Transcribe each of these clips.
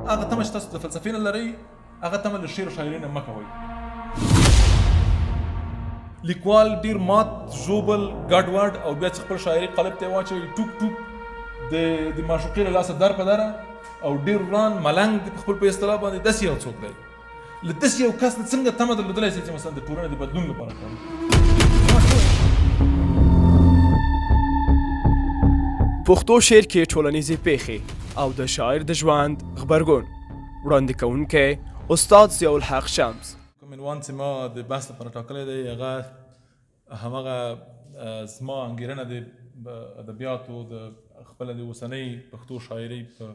هغه تمه چې تاسو د فلسفې نه لرئ، هغه تمه له شعر او شاعرۍ نه مه کوئ. لیکوال ډیر مات، ژوبل، ګډوډ او بیا چې خپل شاعري قالب ته واچوي، ټوک ټوک د معشوقې له لاسه در په دره او ډیر وران ملنګ دی په خپل په اصطلاح باندې، داسې یو څوک دی. له داسې یو کس نه څنګه تمه درلودلی شئ چې مثلا د ټولنې د بدلون لپاره کار وکړي؟ پښتو شعر کې ټولنیزې پیښې او د شاعر د ژوند غبرګون، وړاندې کوونکی استاد ضیاءالحق شمس. کوم عنوان چې ما د بحث لپاره ټاکلی دی، هغه همغه زما انګېرنه د ادبیاتو د خپله د اوسنۍ پښتو شاعرۍ په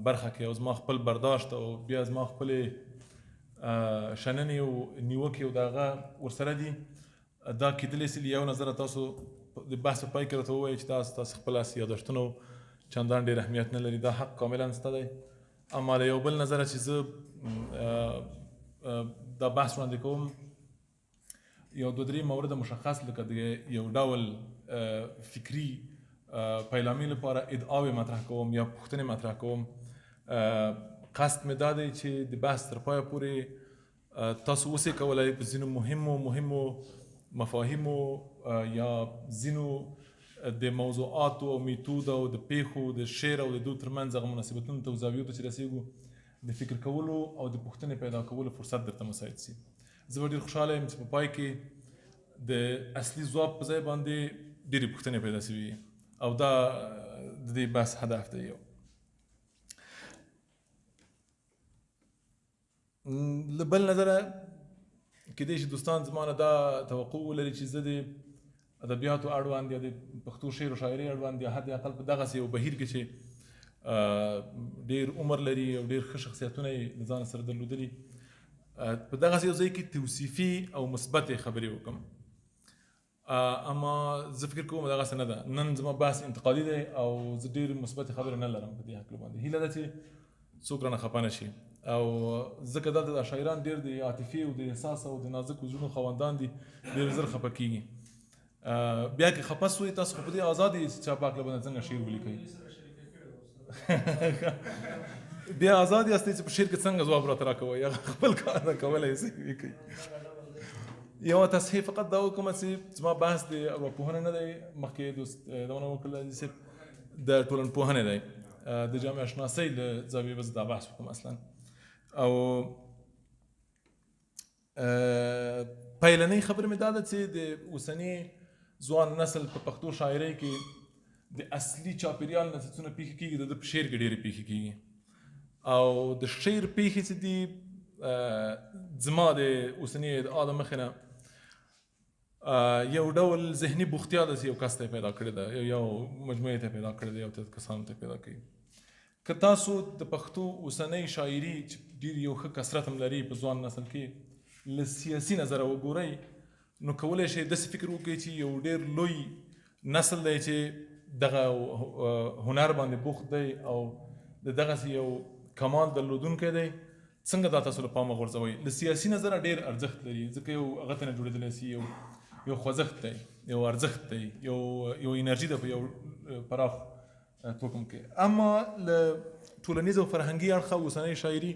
برخه کې او زما خپل برداشت او بیا زما خپلې شننې او نیوکې او د هغه ورسره دي. دا کېدلی شي له یو نظره تاسو د بحث په پای کې راته ووایئ چې دا ستاسو خپل هسې یادښتونه چندان ډېر اهمیت نه لري، دا حق کاملا سته دی. اما له یو بل نظره چې زه دا بحث وړاندې کوم، یو دوه درې مورده مشخص لکه د یو ډول فکري پیلامې لپاره ادعاوې مطرح کوم یا پوښتنې مطرح کوم. قصد مې دا دی چې د بحث تر پایه پورې تاسو وسئ کولای په ځینو مهمو مفاهیمو یا ځینو د موضوعاتو او میتود او د پیښو د شعر او د دوی ترمنځ هغه مناسبتونو ته او زاویو ته چې رسېږو د فکر کولو او د پوښتنې پیدا کولو فرصت درته مساعد سي. زه به ډېر خوشحاله یم چې په پای کې د اصلي ځواب په ځای باندې ډېرې پوښتنې پیدا سوي او دا د دې بحث هدف دی. یو له بل نظره کېدای شي دوستان زما نه دا توقع ولري چې زه د ادبیاتو اړوند یا د پښتو شعر او شاعرۍ اړوند یا حد اقل په دغسې یو بهیر کې چې ډېر عمر لري او ډېر ښه شخصیتونه یې له ځانه سره درلودلي، په دغسې یو ځای کې توصیفي او مثبتې خبرې وکړم. اما زه فکر کوم دغسې نه ده. نن زما بحث انتقادي دی او زه ډېرې مثبتې خبرې نه لرم په دې هکله باندې. هیله ده چې څوک رانه خفه نه شي، او ځکه دلته دا شاعران ډېر د عاطفې او د احساس او د نازکو زړونو خاوندان دي، ډېر زر خفه کېږي. بیا که خفه سوئ تاسو خو په دې ازاد یئ چې چا په هکله باندې څنګه شعر ولیکئ. بیا ازاد یاستئ چې په شعر کې څنګه ځواب راته راکوئ، هغه خپل کار نه کولی شئ ولیکئ. یوه تصحیح فقط دا وکړم چې زما بحث د ارواپوهنې نه دی، مخکې دوست یادونه وکړله چې د ټولنپوهنې دی، د جامعه شناسۍ له زاویې به زه دا بحث وکړم اصلا. او پیلنۍ خبره مې دا ده چې د اوسني ځوان نسل په پښتو شاعرۍ کې د اصلي چاپیریال نه چې څونه پیښې کېږي، د ده په شعر کې ډېرې پیښې کېږي. او د شعر پیښې چې دي، زما د اوسني ادعا د مخې نه یو ډول ذهني بوختیا ده چې یو کس ته پیدا کړې ده، یو مجموعې ته پیدا کړې ده، یو تعداد کسانو ته پیدا کوي. که تاسو د پښتو اوسنۍ شاعري چې ډېر یو ښه کثرت هم لري په ځوان نسل کې له سیاسي نظره وګورئ، نو کولی شئ داسې فکر وکړئ چې یو ډېر لوی نسل دی چې دغه هنر باندې بوخت دی او د دغسې یو کمال درلودونکی دی. څنګه دا تاسو له پامه غورځوئ؟ له سیاسي نظره ډېر ارزښت لري، ځکه یو هغه ته نه جوړېدلی سي، یو خوځښت دی، یو ارزښت دی، یو انرژي ده په یو پراخ توکم کې. اما له ټولنیز او فرهنګي اړخه اوسنۍ شاعري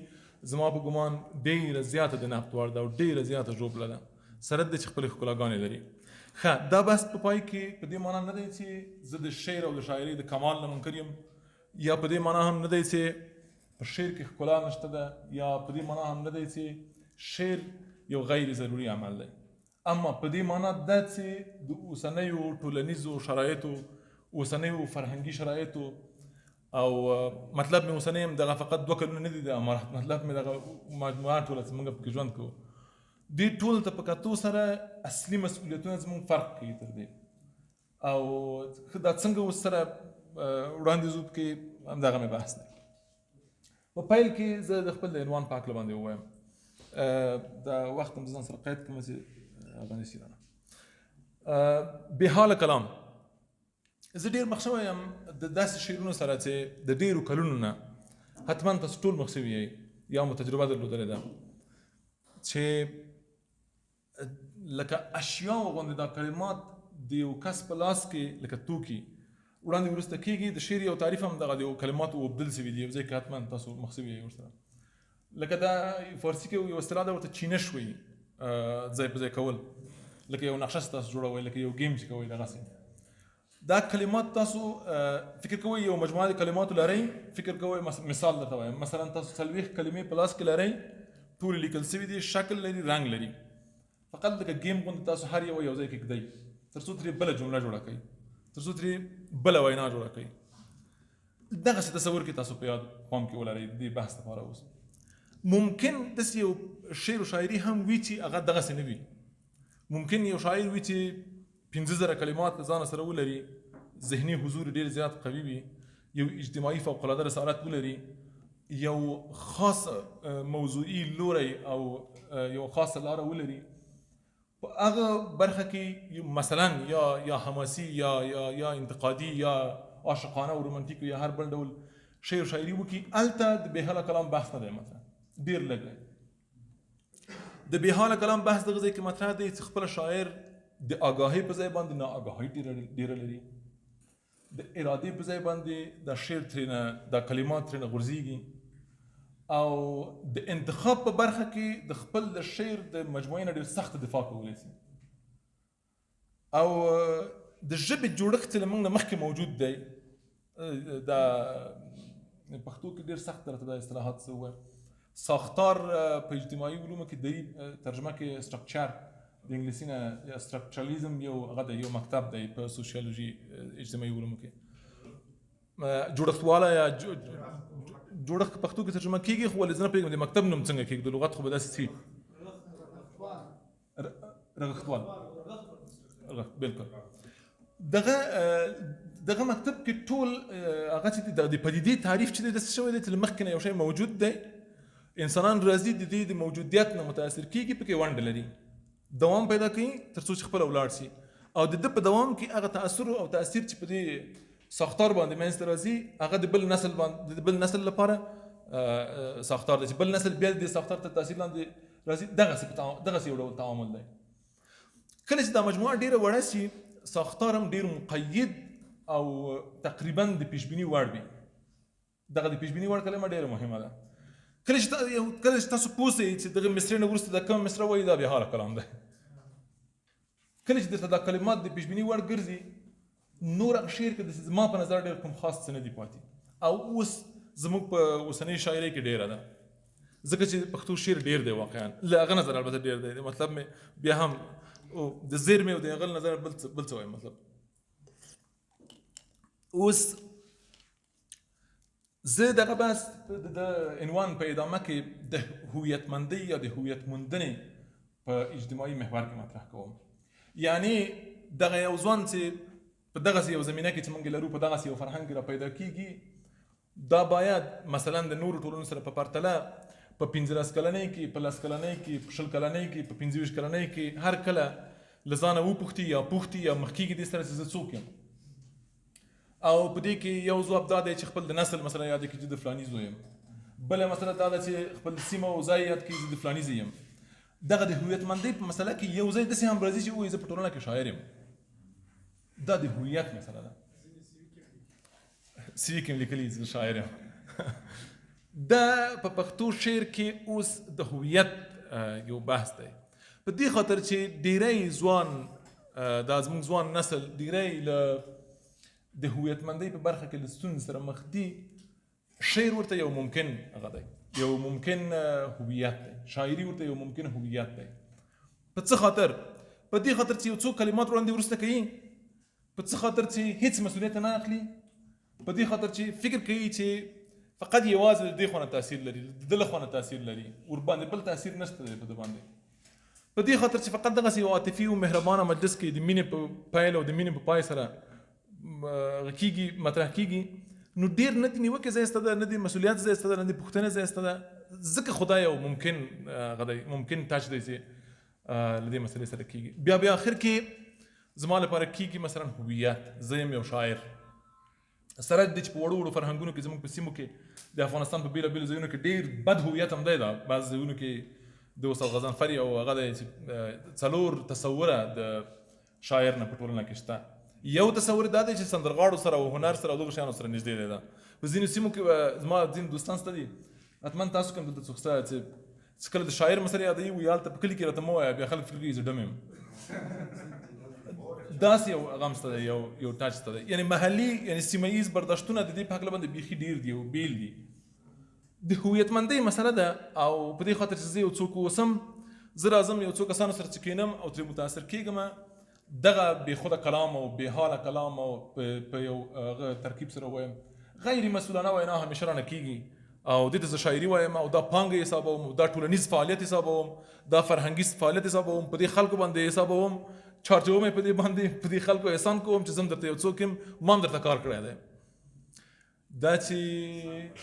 زما په ګمان ډېره زیاته د نقد وړ ده او ډېره زیاته ژوبله ده، سره د چې خپلې ښکلاګانې لري. ښه، دا بحث په پای کې په دې معنا نه دی چې زه د شعر او د شاعرۍ د کمال نه منکر یم، یا په دې معنا هم نه دی چې په شعر کې ښکلا نشته ده، یا په دې معنا هم نه دی چې شعر یو غیر ضروري عمل دی. اما په دې معنا ده چې د اوسنیو ټولنیزو شرایطو، اوسنیو فرهنګي شرایطو، او مطلب مې اوسنۍ هم دغه فقط دوه کلونه نه دي د امارت، مطلب مې دغه مجموعه ټوله چې موږ پکې ژوند کوو، دې ټول ته په کتو سره اصلي مسؤلیتونه زموږ فرق کوي تر دې. او دا څنګه اوس سره وړاندې ځو پکې، همدغه مې بحث دی. په پیل کې زه د خپل د عنوان په هکله باندې ووایم، دا وخت هم ځان سره قید کړم چې هغه نه شي رانه. بې حاله کلام، زه ډېر مخ شوی یم د داسې شعرونو سره چې د ډېرو کلونو نه حتما تاسو ټول مخ شوي یئ یا مو تجربه درلودلې ده چې لکه اشیاء غوندې دا کلمات د یو کس په لاس کې لکه توکي وړاندې وروسته کېږي. د شعر یو تعریف هم دغه دی، کلمات وبدل سوي دي یو ځای کې، حتما تاسو مخ سوي یئ ورسره. لکه دا فارسي کې یو اصطلاح ده ورته چینش وایي، ځای په ځای کول، لکه یو نقشه چې تاسو جوړوئ، لکه یو ګیم چې کوئ دغسې. دا کلمات تاسو فکر کوئ یو مجموعه د کلماتو لرئ، فکر کوئ، مثال درته وایم، مثلا تاسو 40 کلمې په لاس کې لرئ، ټولې لیکل سوي دي، شکل لري، رنګ لري، فقط لکه ګیم غوندې تاسو هر یو یو ځای کې ږدئ تر څو ترې بله جمله جوړه کړئ، تر څو ترې بله وینا جوړه کړئ. دغسې تصور کې تاسو په یاد پام کې ولرئ د دې بحث لپاره. اوس ممکن داسې یو شعر و شاعري هم وي چې هغه دغسې نه وي. ممکن یو شاعر وي چې 5000 کلمات له ځانه سره ولري، ذهني حضور ډېر زیات قوي وي، یو اجتماعي فوق العاده رسالت ولري، یو خاص موضوعي لوری او یو خاصه لاره ولري په هغه برخه کې، مثلا یا حماسي یا یا یا انتقادي یا عاشقانه او رومانتیک یا هر بل ډول شعر شاعري وکړي. هلته د بې حاله کلام بحث نه دی مطرح، ډېر لږ دی. د بې حاله کلام بحث دغه ځای کې مطرح دی چې خپله شاعر د آګاهۍ په ځای باندې ناآګاهۍ ډېره لري، د ارادې په ځای باندې دا شعر ترېنه، دا کلمات ترېنه غورځېږي، او د انتخاب په برخه کې د خپل د شعر د مجموعې نه ډېر سخته دفاع کولی شي. او د ژبې جوړښت چې له موږ نه مخکې موجود دی، دا پښتو کې ډېر سخت درته دا اصطلاحات څه ووایم، ساختار په اجتماعي علومو کې دی ترجمه کې structure د انګلیسي نه یا structuralism یو هغه دی، یو مکتب دی په سوسیولوژي اجتماعي علومو کې. جوړښتواله یا جوړښت پښتو کې ترجمه کېږي، خو ولې زه نه پوهېږم د مکتب نوم څنګه کېږي، د لغت خو به داسې څه رغښتوال، بالکل. دغه مکتب کې ټول هغه چې د پدیدې تعریف چې دی داسې شوی دی چې له مخکې نه یو شی موجود دی، انسانان راځي د دې د موجودیت نه متاثر کېږي، پکې ونډه لري، دوام پیدا کوي تر څو چې خپله ولاړ سي، او د ده په دوام کې هغه تاثر او تاثیر چې په دې ساختار باندې منځته راځي هغه د بل نسل باندې، د بل نسل لپاره ساختار دی چې بل نسل بیا د دې ساختار تر تاثیر لاندې راځي. دغسې یو ډول تعامل دی. کله چې دا مجموعه ډېره وړه سي، ساختار هم ډېر مقید او تقریبا د پیشبیني وړ وي. دغه د پیشبیني وړ کلمه ډېره مهمه ده. کله چې تاسو پوه سئ چې دغه مصرې نه وروسته دا کومه مصره وایي، دا بې حاله کلام دی. کله چې درته دا کلمات د پیشبیني وړ ګرځي، نور هغه شعر کې داسې زما په نظر ډېر کوم خاص څه نه دي پاتې. او اوس زموږ په اوسنۍ شاعرۍ کې ډېره ده، ځکه چې پښتو شعر ډېر دی واقعا له هغه نظر البته ډېر دی. مطلب مې بیا هم د زیرمې او د هغه نظر بل څه وایم. مطلب اوس زه دغه بحث د عنوان په ادامه کې د هویتمندۍ یا د هویت موندنې په اجتماعي محور کې مطرح کوم. یعنی دغه یو ځوان چې په دغسې یو زمینه کې چې موږ لرو، په دغسې یو فرهنګ کې را پیدا کیږي، دا باید مثلا د نورو ټولنو سره په پرتله په 15 کلنۍ کې، په 10 کلنۍ کې، په 20 کلنۍ کې، په 25 کلنۍ کې هر کله له ځانه وپوښتي یا پوښتي یا مخ کېږي دې سره چې زه څوک یم. او په دې کې یو ځواب دا دی چې خپل د نسل مسله یاد کړي چې د فلاني زوی یم، بله مسله دا ده چې خپل سیمه او ځای یاد کړي چې د فلاني زوی یم. دغه د هویتمندۍ په مسله کې یو ځای داسې هم راځي چې ووایي زه په ټولنه کې شاعر یم. دا د هویت مسله ده. سي وي کې مې لیکلي زه شاعر یم. دا په پښتو شعر کې اوس د هویت یو بحث دی، په دې خاطر چې ډیری ځوان، دا زموږ ځوان نسل ډیری له د هویتمندۍ په برخه کې له ستونزې سره مخ دي. شعر ورته یو ممکن هغه دی، یو ممکن هویت دی، شاعري ورته یو ممکن هویت دی. په څه خاطر؟ په دې خاطر چې یو څو کلمات وړاندې وروسته کوي، په څه خاطر چې هیڅ مسؤلیت نه اخلي، په دې خاطر چې فکر کوي چې فقط یوازې د دې خوا نه تاثیر لري، د ده له خوا نه تاثیر لري، ورباندې بل تاثیر نشته دی په ده باندې. په دې خاطر چې فقط دغسې یو عاطفي او مهربانه مجلس کې د مینې په پیل او د مینې په پای سره کیږي، مطرح کیږي، نو ډېر نه د نیوکې ځای شته ده، نه د مسؤلیت ځای شته ده، نه د پوښتنې ځای شته ده، ځکه خدای یو ممکن هغه دی، ممکن ټچ دی چې له دې مسئلې سره کیږي. بیا بیا آخر کې زما لپاره کیږي مثلا هویت، زه یم یو شاعر. سره د دې چې په وړو وړو فرهنګونو کې زموږ په سیمو کې د افغانستان په بېلابېلو ځایونو کې ډېر بد هویت هم دی. دا بعض ځایونو کې د استاد غضنفر یو هغه دی چې 4 تصوره د شاعر نه په ټولنه کې شته. یو تصور دا دی چې سندرغاړو سره او هنر سره او دغو شیانو سره نږدې دی. دا په ځینو سیمو کې زما ځینې دوستان شته دي، حتما تاسو کې هم دلته څوک شته چې کله د شاعر مسله یادوي وایي هلته په کلي کې راته مه وایه، بیا خلک فکر کوي زه ډم یم. داسې یو غم شته دی، یو ټچ شته دی، یعنې محلي یعنې سیمه ییز برداشتونه د دې په هکله باندې بیخي ډېر دي او بېل دي. د هویتمندۍ مسله ده او په دې خاطر چې زه یو څوک اوسم، زه راځم یو څو کسانو سره چې کښېنم او ترې متاثر کېږم، دغه بې خوده کلام او بې حاله کلام او په یو هغه ترکیب سره وایم، غیر مسؤلانه وینا همیشه رانه کېږي او دې ته زه شاعري وایم او دا پانګه حسابوم او دا ټولنیز فعالیت حسابوم، دا فرهنګي فعالیت حسابوم، په دې خلکو باندې حسابوم، چارجوم یې په دې باندې په دې خلکو احسان کوم چې زه هم درته یو څوک یم، ما هم درته کار کړی دی. دا چې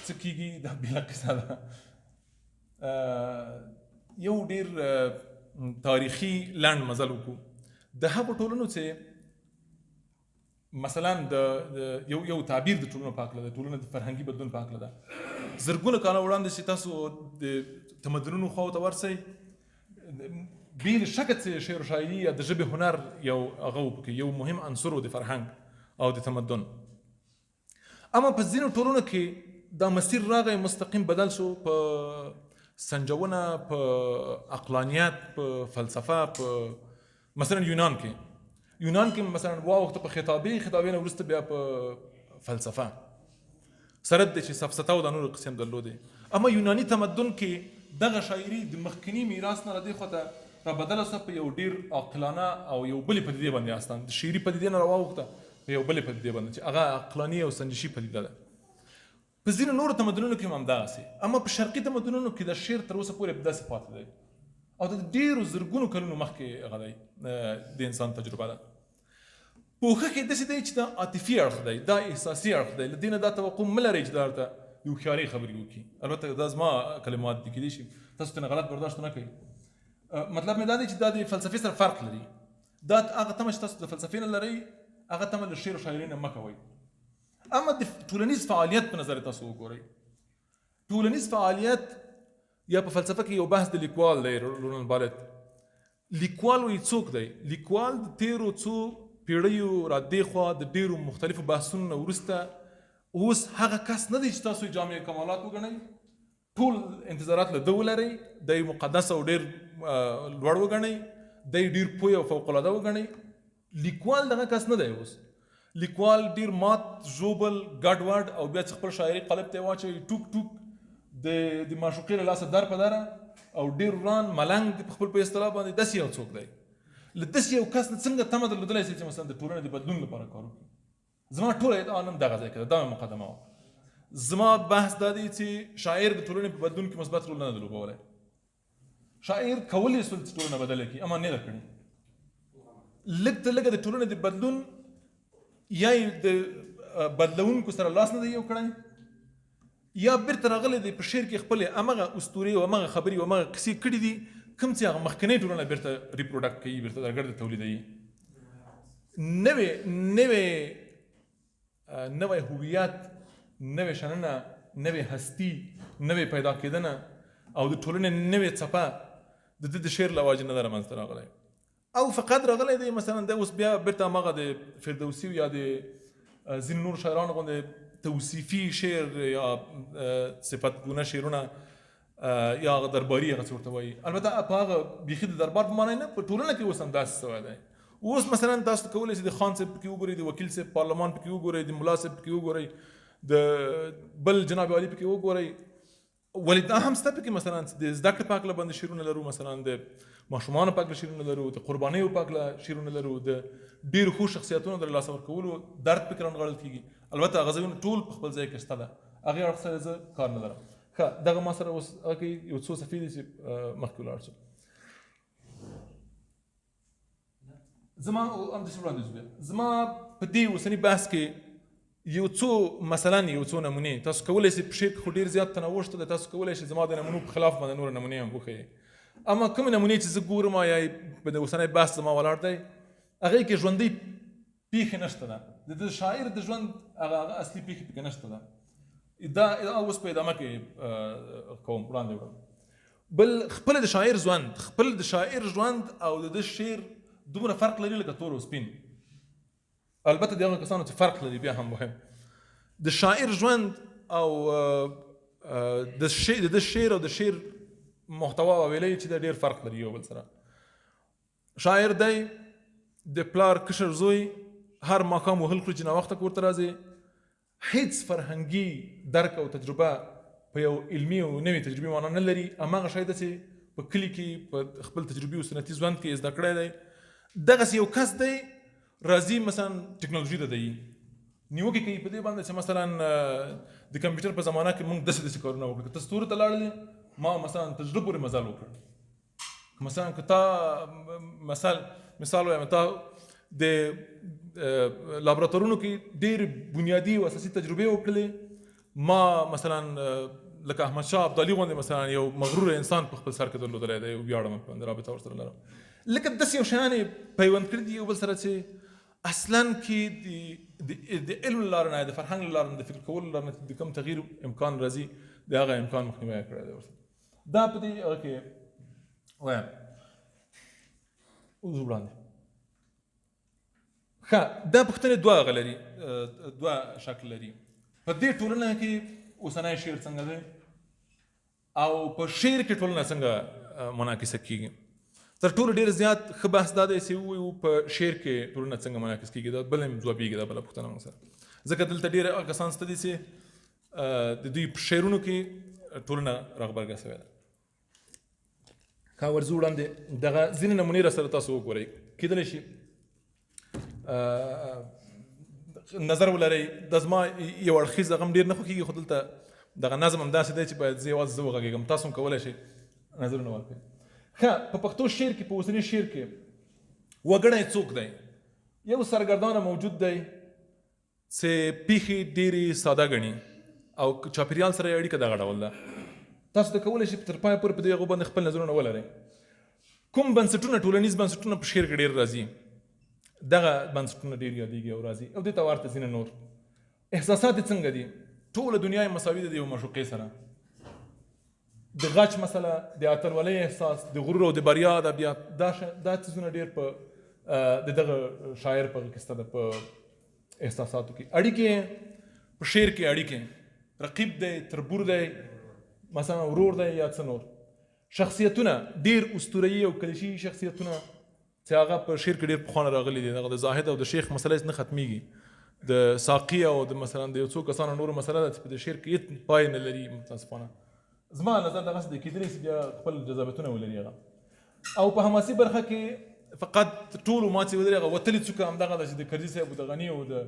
څه کېږي دا بېله قصه ده. یو ډېر تاریخي لنډ مزل وکړو د هغو ټولنو چې مثلا د یو تعبیر د ټولنو په هکله ده، ټولنه د فرهنګي بدلون په هکله ده. زرګونه کاله وړاندې چې تاسو د تمدنونو خواو ته ورسئ، بې له شکه چې شعر و شاعري یا د ژبې هنر یو هغه و پکې یو مهم عنصر و د فرهنګ او د تمدن. اما په ځینو ټولنو کې دا مسیر راغی مستقیم بدل شو په سنجونه، په عقلانیت، په فلسفه. په مثلا یونان کې مثلا واوښته په خطابې، خطابې نه وروسته بیا په فلسفه، سره د چې سفسطه او دا نورې قصې هم درلودې. اما یوناني تمدن کې دغه شاعري د مخکني میراث نه را دې خواته را بدله شوه په یو ډېر عاقلانه او یو بلې پدیدې باندې، اصلا د شعري پدیدې نه راواوښته په یو بلې پدیدې باندې چې هغه عقلاني او سنجشي پدیده ده. په ځینو نورو تمدنونو کې هم همدغسې، اما په شرقي تمدنونو کې د شعر تر اوسه پورې داسې پاتې دی او د ډېرو زرګونو کلونو مخکې هغه دی د انسان تجربه ده. پوښښ یې داسې دی چې دا عاطفي اړخ دی، دا احساسي اړخ دی، له دې نه دا توقع مه لرئ چې دا درته د هوښیارۍ خبرې وکړي. البته دا زما کلمات دي، کېدای شي تاسو ترې غلط برداشت نه کړئ. مطلب مې دا دی چې دا د فلسفې سره فرق لري. دا هغه تمه چې تاسو د فلسفې نه لرئ هغه تمه له شعر و شاعرۍ نه مه کوئ. اما د ټولنیز فعالیت په نظر تاسو وګورئ، ټولنیز فعالیت یا په فلسفه کې یو بحث د لیکوال دی، رولان بالت. لیکوال وایي څوک دی؟ لیکوال د تېرو څو پیړیو را دې خوا د ډېرو مختلفو بحثونو نه وروسته اوس هغه کس نه دی چې تاسو یې جامع کمالات وګڼئ، ټول انتظارات له ده ولرئ، دی مقدس او ډېر لوړ وګڼئ، دی ډېر پوه او فوق العاده وګڼئ. لیکوال دغه کس نه دی. اوس لیکوال ډېر مات، ژوبل، ګډوډ او بیا چې خپل شاعري قالب ته یې واچوي ټوک ټوک د معشوقې له لاسه در په دره او ډېر وران ملنګ دی په خپل په اصطلاح باندې، داسې یو څوک دی. له داسې یو کس نه څنګه تمه درلودلی شي چې مثلا د ټولنې د بدلون لپاره کار وکړي؟ زما ټوله ادعا نن دغه ځای کې ده، دا مې مقدمه وه. زما بحث دا دی چې شاعر د ټولنې په بدلون کې مثبت رول نه دی لوبولی. شاعر کولی شول چې ټولنه بدله کړي اما نه ده کړې. لږ تر لږه د ټولنې د بدلون یا یې د بدلونکو سره لاس نه دی یو کړی، یا بیرته راغلی دی په شعر کې خپلې همغه اسطورې او همغه خبرې او همغه قصې کړې دي کوم چې هغه مخکنۍ ټولنه بیرته reproduct کوي، بیرته درګرده تولیدوي. نوې نوې نوی هویت، نوې شننه، نوې هستي، نوې پیدا کېدنه او د ټولنې نوې څپه د ده د شعر له وجې نه ده رامنځته راغلی او فقط راغلی دی. مثلا دی اوس بیا بیرته هماغه د فردوسي یا د ځینو نورو شاعرانو غوندې توصیفي شعر یا صفتګونه شعرونه یا هغه درباري هغه څه ورته وایي. البته په هغه بیخي د دربار په معنی نه، په ټولنه کې اوس همداسې سوی دی. اوس مثلا تاسو کولی شئ د خان صاحب پکې وګورئ، د وکیل صاحب پارلمان پکې وګورئ، د ملا صاحب پکې وګورئ، د بل جناب عالي پکې وګورئ. ولې دا هم شته پکې مثلا د زده کړې په هکله باندې شعرونه لرو، مثلا د ماشومانو په هکله شعرونه لرو، د قربانیو په هکله شعرونه لرو، د ډېرو ښو شخصیتونو د لاسه ورکولو درد پکې رانغاړل کېږي. البته هغه ځایونه ټول په خپل ځای کې شته ده، هغې اړخ سره زه کار نه لرم. ښه دغه ما سره اوس هغه کې یو څو صفحې دي چې مخکې ولاړ شو. زما همداسې وړاندې ځو. بیا زما په دې اوسني بحث کې یو څو مثلا یو څو نمونې تاسو کولی شئ، په شعر کې خو ډېر زیات تنوع شته دی، تاسو کولی شئ زما د نمونو په خلاف باندې نورې نمونې هم وښیئ. اما کومې نمونې چې زه ګورم یا په دې اوسنی بحث زما ولاړ دی، هغې کې ژوندۍ پېښې نشته ده، د ده شاعر د ژوند هغه اصلي پېښې پکې نشته ده. دا اوس په ادامه کې کوم وړاندې وړم. بل خپل د شاعر ژوند، خپل د شاعر ژوند او د ده شعر دومره فرق لري لکه تور او سپین. البته د هغه کسانو چې فرق لري بیا هم مهم. د شاعر ژوند او د شعر، د شعر او د شعر محتوا او ویلې چې د ډیر فرق لري یو بل سره. شاعر دی د پلار کشر زوی، هر ماښام وهل خوري چې ناوخته کور ته راځي، هیڅ فرهنګي درک او تجربه په یو علمي او نوې تجربې معنا نه لري. هماغه شی ده چې په کلي کې په خپل تجربي او سنتي ژوند کې زده کړی دی. دغسې یو کس دی راځي مثلا ټکنالوژي ته دی نیوکې کوي په دې باندې چې مثلا د کمپیوټر په زمانه کې موږ داسې داسې کارونه وکړل، که ته ستورو ته لاړلې ما مثلا تر زړه پورې مزل وکړ، مثلا که تا مثال وایم تا د لابراتورونو کې ډېر بنیادي او اساسي تجربې وکړلې، ما مثلا لکه احمد شاه ابدالي غوندې مثلا یو مغرور انسان په خپل سر کې درلودلی دی، ویاړم په باندې رابطه ورسره لرم. لکه داسې یو شیان یې پیوند کړي دي یو بل سره چې اصلا کې د علم له لارې نه، د فرهنګ له لارې نه، د فکر کولو له لارې نه د کوم تغییر امکان راځي، د هغه امکان مخنیوی یې کړی دی ورسره. دا په دې هغه کې وایم. اوس وړاندې ښه، دا پوښتنې دوه هغه لري، دوه شکل لري. په دې ټولنه کې اوسنی شعر څنګه دی او په شعر کې ټولنه څنګه منعکسه کیږي؟ تر ټولو ډېر زیات ښه بحث دا دی چې ووایو په شعر کې ټولنه څنګه منعکس کیږي. دا بل هم ځوابیږي دا بله پوښتنه موږ سره، ځکه دلته ډېر هغه کسان شته دي چې د دوی په شعرونو کې ټولنه راغبرګه شوې ده. که ورځو وړاندې دغه ځینې نمونې را سره تاسو وګورئ، کېدلی شي نظر ولرئ. دا زما یو اړخیز هغه هم ډېر نه خوښېږي، خو دلته دغه نظم هم داسې دی چې باید زه یوازې زه وغږېږم، تاسو هم کولی شئ نظرونه ورکړئ. ښه، په پښتو شعر کې، په اوسني شعر کې وګړی څوک دی؟ یو سرګردانه موجود دی چې پیښې ډېرې ساده ګڼي او چاپېریال سره یې اړیکه دغه ډول ده. تاسو ته کولی شئ تر پایه پورې په دې هغو باندې خپل نظرونه ولرئ. کوم بنسټونه، ټولنیز بنسټونه په شعر کې ډېر راځي، دغه بنسټونه ډېر یادېږي او راځي، او دې ته ورته ځینې نور. احساسات یې څنګه دي؟ ټوله دنیا یې مساوي ده د یو معشوقې سره. د غچ مسله، د اتلولۍ احساس، د غرور او د بریا ادبیات، دا څیزونه ډېر په د دغه شاعر په هغه کې شته ده، په احساساتو کې. اړیکې په شعر کې اړیکې، رقیب دی، تربور دی، مثلا ورور دی یا څه نور. شخصیتونه ډېر اسطورهیي او کلیشي شخصیتونه چې هغه په شعر کې ډېر پخوانه راغلي دي. دغه د زاهد او د شیخ مسله هېڅ نه ختمېږي، د ساقي او د مثلا د یو څو کسانو نورو مسله ده چې په دې شعر کې هېڅ پای نه لري. متاسفانه زما نظر دغسې دی، کېدلی شي بیا خپل جذابیتونه ولري هغه. او په حماسي برخه کې فقط ټولو ما چې ولري هغه وتلې څوکه همدغه ده چې د کرزي صاحب او د غني او د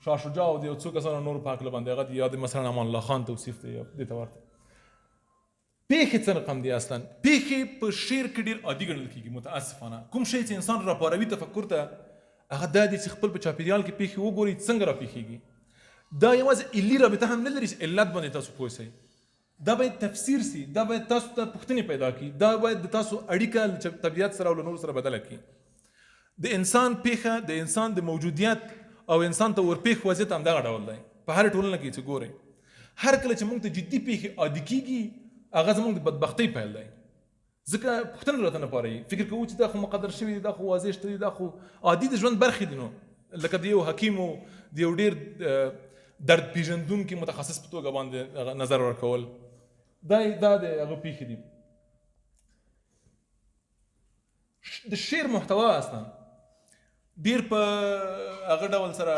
شاه شجاع او د یو څو کسانو نورو په هکله باندې هغه دی، یا د مثلا امان الله خان توصیف دی یا دې ته ورته. پیښې څه رقم دي؟ اصلا پیښې په شعر کې ډېر عادي ګڼل کېږي متاسفانه. کوم شی چې انسان راپاروي تفکر ته، هغه دا دی چې خپل په چاپېریال کې پیښې وګوري څنګه راپېښېږي. دا یوازې علي رابطه هم نه لري چې علت باندې تاسو پوه شئ، دا باید تفسیر سي، دا باید تاسو ته پوښتنې پیدا کړي، دا باید د تاسو اړیکه له طبیعت سره او له نورو سره بدله کړي. د انسان پیښه، د انسان د موجودیت او انسان ته ورپېښ وضعیت همدغه ډول دی په هرې ټولنه کې چې ګورئ. هر کله چې موږ ته جدي پیښې عادي کېږي، هغه زموږ د بدبختۍ پیل دی، ځکه پوښتنه راته نه پاروي، فکر کوو چې دا خو مقدر شوي دي، دا خو واضح شته دي، دا خو عادي د ژوند برخې دي. نو لکه د یو حکیم او د یو ډېر درد پیژندونکي متخصص په توګه باندې هغه نظر ورکول، دا د هغه پیښې دي. د شعر محتوا اصلا ډېر په هغه ډول سره،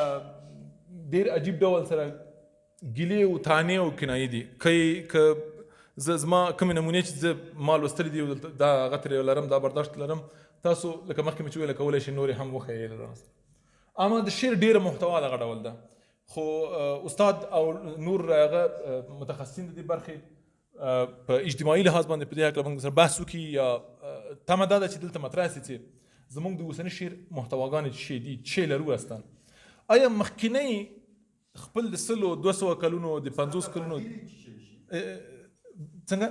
ډېر عجیب ډول سره ګیلې او تانې او کنایې دي. که زه زما کومې نمونې چې زه ما لوستلې دي، دلته دا هغه ترې لرم، دا برداشت لرم، تاسو لکه مخکې مې چې وویل کولی شئ نورې هم وښیئ لرم. اما د شعر ډېره محتوا دغه ډول ده. خو استاد او نور هغه متخصصین د دې برخې په اجتماعي لحاظ باندې په دې هکله موږ سره بحث وکړي، یا تمه دا ده چې دلته مطرح سي چې زموږ د اوسني شعر محتواګانې چې دي، چې لرو اصلا آیا مخکینی خپل د 100 200 کلونو د 50 کلونو څنګه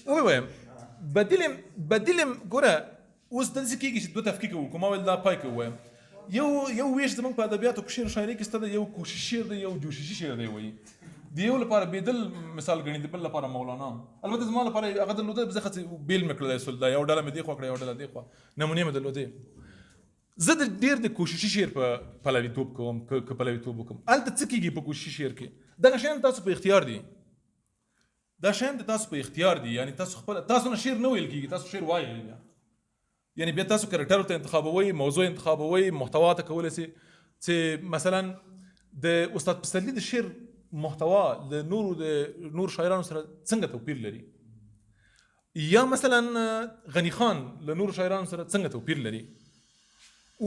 ووایم بدیل ګوره اوس داسې کېږي چې دوه تفکیک وکړو. ما ویل دا پای کې ووایم. یو ویش زموږ په ادبیاتو په شعر شاعري کې شته دی، یو کوششي شعر دی، یو جوششي شعر دی. وایي د یو لپاره بیدل مثال ګڼي، د بل لپاره مولانا. البته زما لپاره هغه درلوده، زه خو بیل مې کړلی سول، دا یو ډله مې دې خوا کړه، یو ډله دې خوا، نمونې مې درلودې. زه د ډیر د کوششي شعر په پلویتوب کوم، که پلویتوب وکم، هلته څه کیږي په کوششي شعر کې؟ دغه شیان تاسو په اختیار دي، دا شیان د تاسو په اختیار دي، یعنی تاسو خپل، تاسو نه شعر نه ویل کیږي، تاسو شعر وایئ بیا، یعنی بیا تاسو کرکټر ته انتخابوئ، موضوع انتخابوئ، محتوا ته کولی سئ چې مثلا د استاد پسرلي د شعر محتوا د نورو د نور شاعرانو سره څنګه توپیر لري، یا مثلا غني خان له نورو شاعرانو سره څنګه توپیر لري.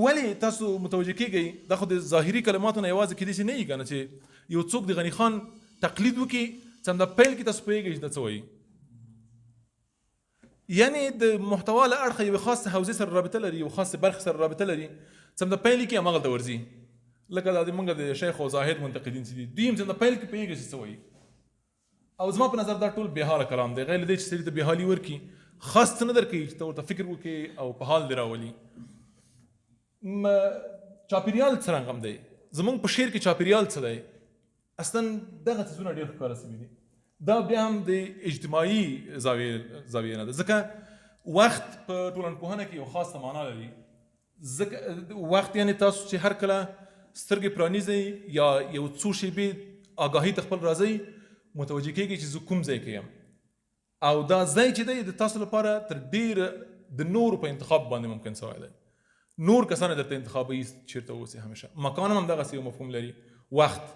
ولی تاسو متوجه کیږئ دا خو د ظاهري کلماتو نه یوازې کېدای شي نه وي که نه چې یو څوک د غني خان تقلید وکړي، څنګه پیل کې تاسو پوهېږئ چې دا څه وایي، یعنی د محتوا له اړخه یوې خاصې حوزې سره رابطه لري، یو خاصې برخې سره رابطه لري، څنګه پیل کې هماغلته ورځي. لکه دا د موږ د شیخ او زاهد منتقدین چې دي، دوی هم څنګه پیل کې پوهېږي چې څه وایي. او زما په نظر دا ټول بېحاله کلام دی، غیر له دې چې سړي ته بېحالي ورکړي، خاص څه نه درکوي چې ته ورته فکر وکړې او په حال دې راولي. چاپیریال څه رقم دی، زموږ په شعر کې چاپیریال څه دی، اصلا دغه څیزونه ډېر ښکاره سوي دي. دا بیا هم د اجتماعي زاویې نه ده، ځکه وخت په ټولنپوهنه کې یو خاصه معنا لري. ځکه وخت یعنی تاسو چې هر کله سترګې پرانیزئ یا یو څو شېبې آګاهي ته خپل راځئ، متوجه کېږئ چې زه کوم ځای کې یم، او دا ځای چې دی د تاسو لپاره تر ډېره د نورو په انتخاب باندې ممکن سوی دی. نور کسان درته انتخابوي چېرته اوسئ همیشه. مکان هم همدغسې یو مفهوم لري. وخت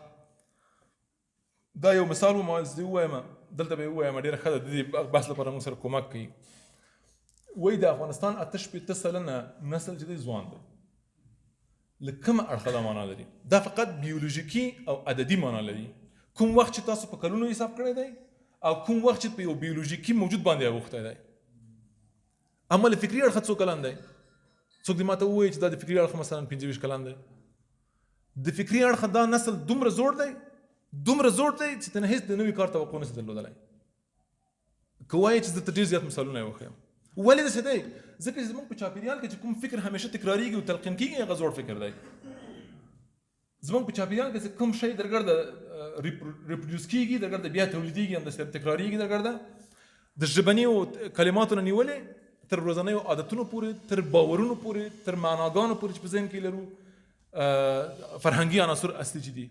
دا یو مثال و، ما زه ووایم دلته به یې ووایم، ډېره ښه ده، د دې بحث لپاره موږ سره کومک کوي. وایي د افغانستان 68% نسل چې دی ځوان دی. له کومه اړخه دا معنا لري؟ دا فقط بیولوژیکي او عددي معنا لري. کوم وخت چې تاسو په کلونو حساب کړی دی او کوم وخت چې په یو بیولوژیکي موجود باندې اوښتی دی. اما له فکري اړخه څو کلن دی؟ څوک دې ماته ووایي چې دا د فکري اړخه مثلا 25 کلن دی. د فکري اړخه دا نسل دومره زوړ دی، دومره زوړ دی چې ته نه هېڅ د نوي کار توقع نشي درلودلی. که وایې چې زه ته ډېر زیات مثالونه یې وښیم. ولې داسې دی؟ ځکه چې زموږ په چاپېریال کې چې کوم فکر همیشه تکرارېږي او تلقین کېږي، هغه زوړ فکر دی. زموږ په چاپېریال کې چې کوم شی درګرده ریپروډیوس کېږي، درګرده بیا تولیدېږي، همداسې تکرارېږي درګرده، د ژبنیو کلماتو نه نیولې تر ورځنیو عادتونو پورې، تر باورونو پورې، تر معناګانو پورې چې په ذهن کې لرو، فرهنګي عناصر اصلي چې دي،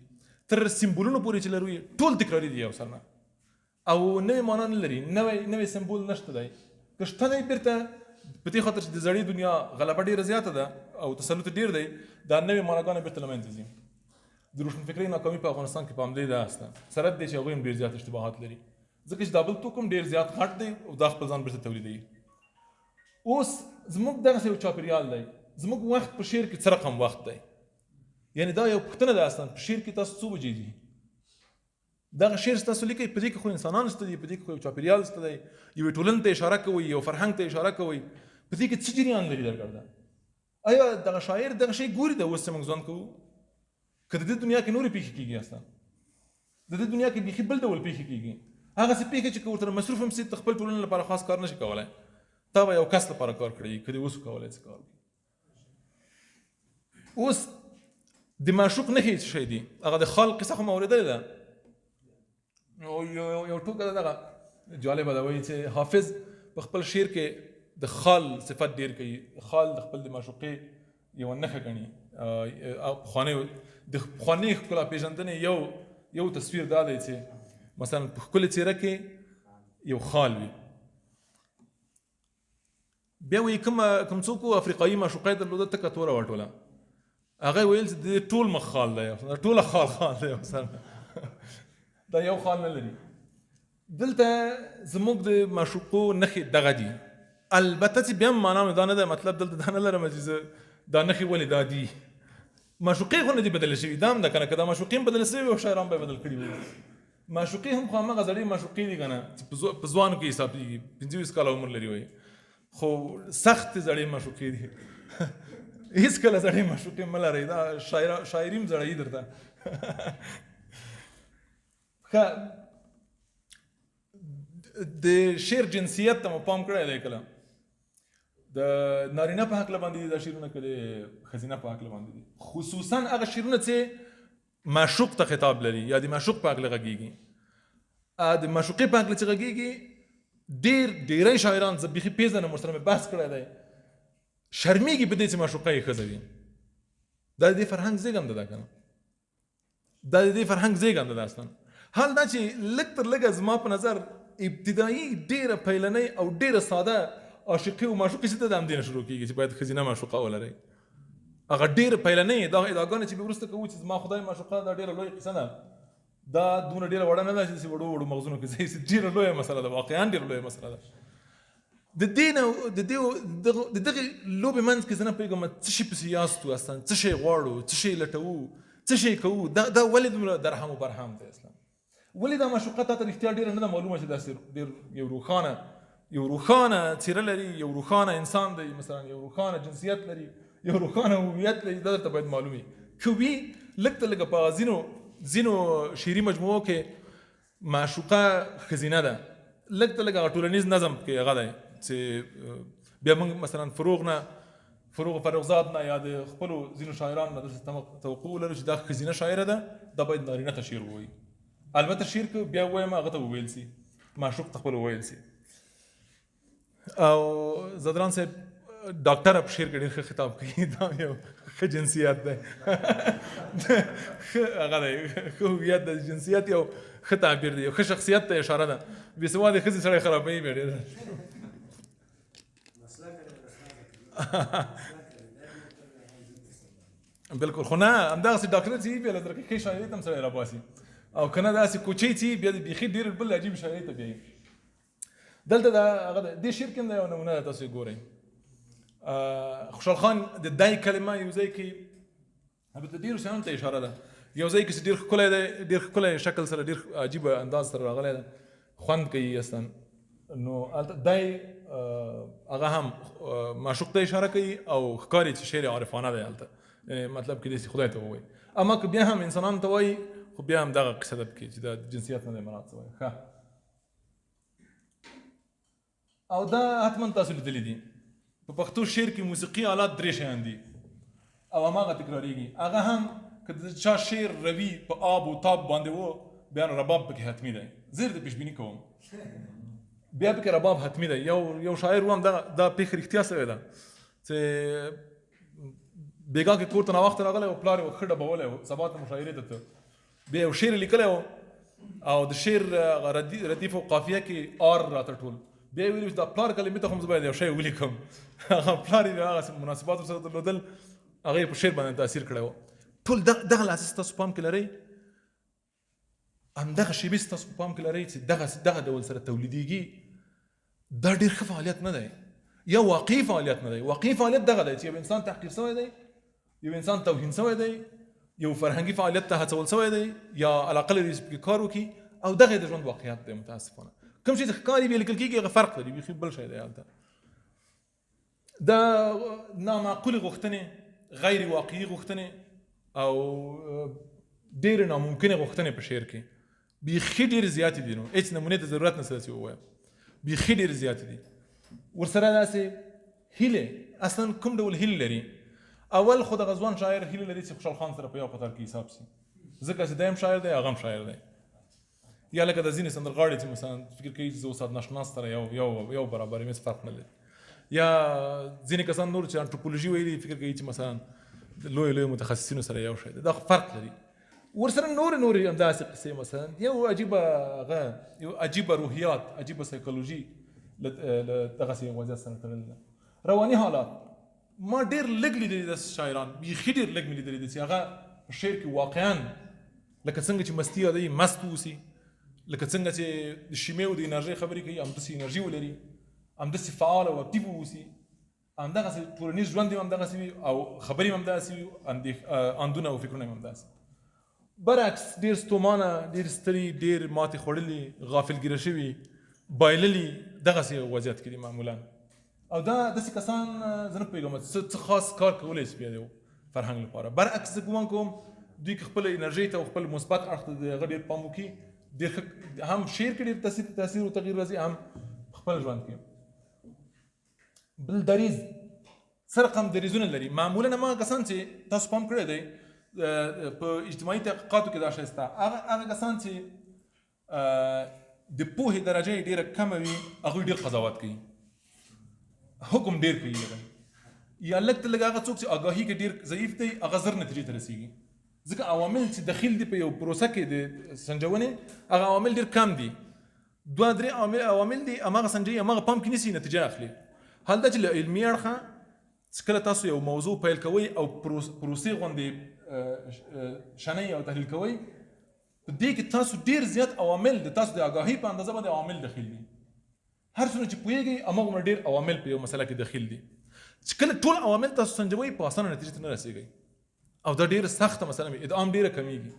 تر سمبولونو پورې چې لرو یې، ټول تکراري دي یو سر نه، او نوې معنا نه لري، نوی سمبول نشته دی. که شته دی بېرته په دې خاطر چې د زړې دنیا غلبه ډېره زیاته ده او تسلط ډېر دی، دا نوې معناګانې بېرته له منځه ځي. د روشنفکرۍ ناکامي په افغانستان کې په همدې ده اصلا، سره دې چې هغوی هم ډېر زیات اشتباهات لري، ځکه چې دا بل توکم ډېر زیات غټ دی او دا خپل ځان بېرته تولیدوي. اوس زموږ دغسې یو چاپېریال دی، زموږ وخت په شعر کې څه رقم وخت دی؟ یعنی دا یو پوښتنه ده اصلا، په شعر کې تاسو څو بجې دي؟ دغه شعر چې تاسو لیکئ په دې کې خو انسانان شته دي، په دې کې خو یو چاپېریال شته دی، یوې ټولنې ته اشاره کوئ، یو فرهنګ ته اشاره کوئ، په دې کې څه جریان لري درګرده؟ آیا دغه شاعر دغه شی ګوري د اوس چې موږ ژوند کوو؟ که د دې دنیا کې نورې پېښې کېږي، اصلا د دې دنیا کې بیخي بل ډول پېښې کېږي، هغسې پېښې چې که ورته مصروف هم سې، ته خپل ټولنې لپاره خاص کار نشي کولی، تا به یو کس لپاره کار کړی، که دې اوس کولی څه کار وکړي. اوس د معشوق نښې څه شی دي؟ هغه د خال قصه خو مو اورېدلې ده. یو ټوکه ده دغه جالبه ده، وایي چې حافظ په خپل شعر کې د خال صفت ډېر کوي، خال د خپل د معشوقې یوه نښه ګڼي. د پخوانۍ ښکلا پېژندنې یو تصویر دا دی چې مثلا په ښکلې څېره کې یو خال وي. بیا وایي کوم څوک و افریقایي معشوقه یې درلوده، تکه توره وه ټوله، هغه ویل چې د دې ټول مخ خال دی، ټوله خال خال دی، دا یو خال نه لري. دلته زموږ د معشوقو نښې دغه دي. البته چې بیا هم معنا مې دا نه ده، مطلب دلته دا نه لرم چې زه دا نښې ولې دا دي، معشوقې خو نه دي بدلې شوي، دا هم ده که نه، که دا معشوقې هم بدلې شوې وي شاعران به یې بدل کړي وي. معشوقې هم خو هماغه زړې معشوقې دي که نه، چې په ځوانو کې حسابېږي، 25 کاله عمر لري وایي، خو سختې زړې معشوقې دي. هېڅکله زړې معشوقې مه لرئ، دا شاعري هم زړوي درته. ښه، د شعر جنسیت ته مو پام کړی دی کله؟ د نارینه په هکله باندې دي دا شعرونه که د ښځینه په هکله باندې دي؟ خصوصا هغه شعرونه چې معشوق ته خطاب لري یا د معشوق په هکله غږېږي. د معشوقې په هکله چې غږېږي، ډېری شاعران زه بیخي پېژنم، ورسره مې بحث کړی دی، شرمېږي په دې چې معشوقه یې ښځه وي. دا د دې فرهنګ زېږنده ده که نه؟ دا د دې فرهنګ زېږنده ده اصلا. حال دا چې لږ تر لږه زما په نظر ابتدایي ډېره پیلنۍ او ډېره ساده عاشقي او معشوقي چې ده د همدې نه شروع کېږي چې باید ښځینه معشوقه ولرئ. هغه ډېره پیلنۍ دا ادعاګانې چې بیا وروسته کوو چې زما خدای معشوقه، دا ډېره لویه قصه ده، دا دومره ډېره وړه نه ده چې داسې وړو وړو مغزونو کې ځای شي. ډېره لویه مسله ده، واقعا ډېره لویه مسله ده. د دې نه د دې د دغې لوبې منځ کې زه نه پوهېږم څه شي پسې یاستو، اصلا څه شی غواړو، څه شی لټوو، څه شی کوو. دا ولې دومره درهم و برهم دی اصلا؟ ولې دا معشوقه تا ته رښتیا ډېره نه ده معلومه چې داسې ډېر یو روښانه څېره لري، یو روښانه انسان دی، مثلا یو روښانه جنسیت لري، یو روښانه هویت لري. دا درته باید معلوم وي. که وي لږ تر لږه په ځینو شعري مجموعو کې معشوقه ښځینه ده، لږ تر لږه هغه ټولنیز نظم کې هغه دی چې بیا موږ مثلا فروغ نه، فروغ فرخزاد نه یا د خپلو ځینو شاعرانو نه داسې توقع ولرو چې دا ښځینه شاعره ده، دا باید نارینه ته شعر ووایي. البته شعر که بیا ووایم هغه ته وویل سي، معشوق ته خپل وویل سي. او ځدران صاحب ډاکټر په شعر کې ډېر ښه خطاب کوي، دا یو ښه جنسیت دی، ښه هغه دی، ښه هویت دی، جنسیت یو ښه تعبیر دی، یو ښه شخصیت ته اشاره ده. بې سوادې ښځې سړی خرابوي بیا ډېر. بالکل، خو نه همدغسې ډاکټر چې وي بیا له درکې ښې شاعرۍ ته هم سړی راباسي، او که نه داسې کوچۍ چې وي بیا د بیخي ډېر بل عجیب شاعرۍ ته بیایي. دلته دا هغه ده، دې شعر کې هم دا یوه نمونه ده، تاسو یې ګورئ. خوشحال خان د دای کلمه یو ځای کې، البته ډېرو شیانو ته اشاره ده، یو ځای کې چې ډېر ښکلی دی، ډېر ښکلی شکل سره، ډېر عجیب انداز سره راغلی دی، خوند کوي اصلا. نو هلته دی هغه هم معشوق ته اشاره کوي او ښکاري چې شعر عارفانه دی هلته، یعنې مطلب کېدای شي خدای ته ووایي، اما که بیا هم انسانانو ته وایي خو بیا هم دغه قصه ده پکې چې دا جنسیت نه دی مراد څه وایي. ښه، او دا حتما تاسو لیدلي دي په پښتو شعر کې موسیقي آلات درې شیان دي او هماغه تکراریږي. هغه هم که د چا شعر روي په آب و تاب باندې و، بیا نو رباب پکې حتمي دی. زه درته پیشبیني کوم، بیا پکې رباب حتمي دی. یو شاعر وم، دا پېښه رښتیا سوې ده چې بېګا کې کور ته ناوخته راغلی او پلار یې ښه ډبولی و، سبا ته مشاعرې ته ته، بیا یو شعر یې لیکلی و او د شعر هغه ردیف او قافیه کې آر راته ټول. بیا یې ویلي چې دا پلار کلمې ته خو هم زه باید یو شی ولیکم. هغه پلار یې بیا هغسې مناسبات ورسره درلودل، هغه یې په شعر باندې تاثیر کړی و. ټول دغه لحظه ستاسو پام کې لرئ، همدغه شیبې ستاسو په پام کې لرئ چې دغه ډول سره تولیدېږي. دا ډېر ښه فعالیت نه دی، یا واقعي فعالیت نه دی. واقعي فعالیت دغه دی چې یو انسان تحقیر سوی دی، یو انسان توهین سوی دی، یو فرهنګي فعالیت ته هڅول سوی دی یا علاقه لري چې پکې کار وکړي، او دغه د ژوند واقعیت دی. متاسفانه کوم شی چې ښکاري بیا لیکل کېږي هغه فرق لري، بیخي بل شی دی. هلته دا نامعقولې غوښتنې، غیر واقعي غوښتنې او ډېرې ناممکنې غوښتنې په شعر کې بیخي ډېرې زیاتې دي، نو هېڅ نمونې ته ضرورت نشته چې ووایم، بیخي ډېرې زیاتې دي. ورسره داسې هیلې، اصلا کوم ډول هیلې لري؟ اول خو دغه ځوان شاعر هیله لري چې خوشحال خان سره په یو قطار کې حساب سي، ځکه چې دی هم شاعر دی، هغه هم شاعر دی. یا لکه د ځینې سندرغاړي چې مثلا فکر کوي چې زه استاد ناشناس سره یو برابر یم، هېڅ فرق نه لري. یا ځینې کسان نور چې انټروپولوژي ویلي فکر کوي چې مثلا لوی لوی متخصصینو سره یو شی دی، دا خو فرق لري. ورسره نورې نورې همداسې قصې، مثلا یو عجیبه هغه یو عجیبه روحیات، عجیبه سایکولوژي له دغسې یو وضعیت سره تړلې ده. رواني حالات ما ډېر لږ لیدلي داسې شاعران، بیخي ډېر لږ مې لیدلي دي چې هغه په شعر کې واقعا لکه څنګه چې مستي یادوي مست اوسي، لکه څنګه چې د شیمې او د انرژۍ خبرې کوي همداسې انرژي ولري، همداسې فعال او اکټیف اوسي، همدغسې ټولنیز ژوند یې همدغسې وي او خبرې یې همداسې وي، اندونه او فکرونه یې همداسې. برعکس ډېر ستومانه، ډېر ستړي، ډېر ماتې خوړلي، غافلګیره شوي، بایللي دغسې وضعیت کې دي معمولا. او دا داسې کسان زه نه پوهېږم څه خاص کار کولی شي بیا د فرهنګ لپاره. برعکس زه ګومان کوم دوی که خپل انرژۍ ته او خپل مثبت اړخ ته د هغه ډېر پام وکړي، ډېر ښه هم شعر کې ډېر تاثیر او تغییر راځي، هم خپل ژوند کې. بل دریځ، څه رقم دریځونه لري معمولا هماغه کسان چې تاسو پام کړی دی په اجتماعي تحقیقاتو کې دا شی شته، هغه کسان چې د پوهې درجه یې ډېره کمه وي هغوی ډېر قضاوت کوي، حکم ډېر کوي. یا لږ تر لږه هغه څوک چې آګاهي کې ډیر ضعیف دی هغه زر نتیجې ته رسیږي، ځکه عوامل چې دخیل دي په یو پروسه کې د سنجونې هغه عوامل ډیر کم دي، دوه درې عوامل دي، هماغه سنجوي، هماغه پام کې نیسي، نتیجه اخلي. حال دا چې له علمي اړخه چې کله تاسو یو موضوع پیل کوئ او پروسې غوندې شنئ او تحلیل کوئ، په دې کې تاسو ډیر زیات عوامل د تاسو د آګاهۍ په اندازه باندې عوامل دخیل دي. هر څومره چې پوهېږئ هماغومره ډیر عوامل په یو مسله کې دخیل دي، چې کله ټول عوامل تاسو سنجوئ په اسانه نتیجې ته نه رسېږئ، او دا ډیره سخته مسله وي، ادعام ډیره کمیږي.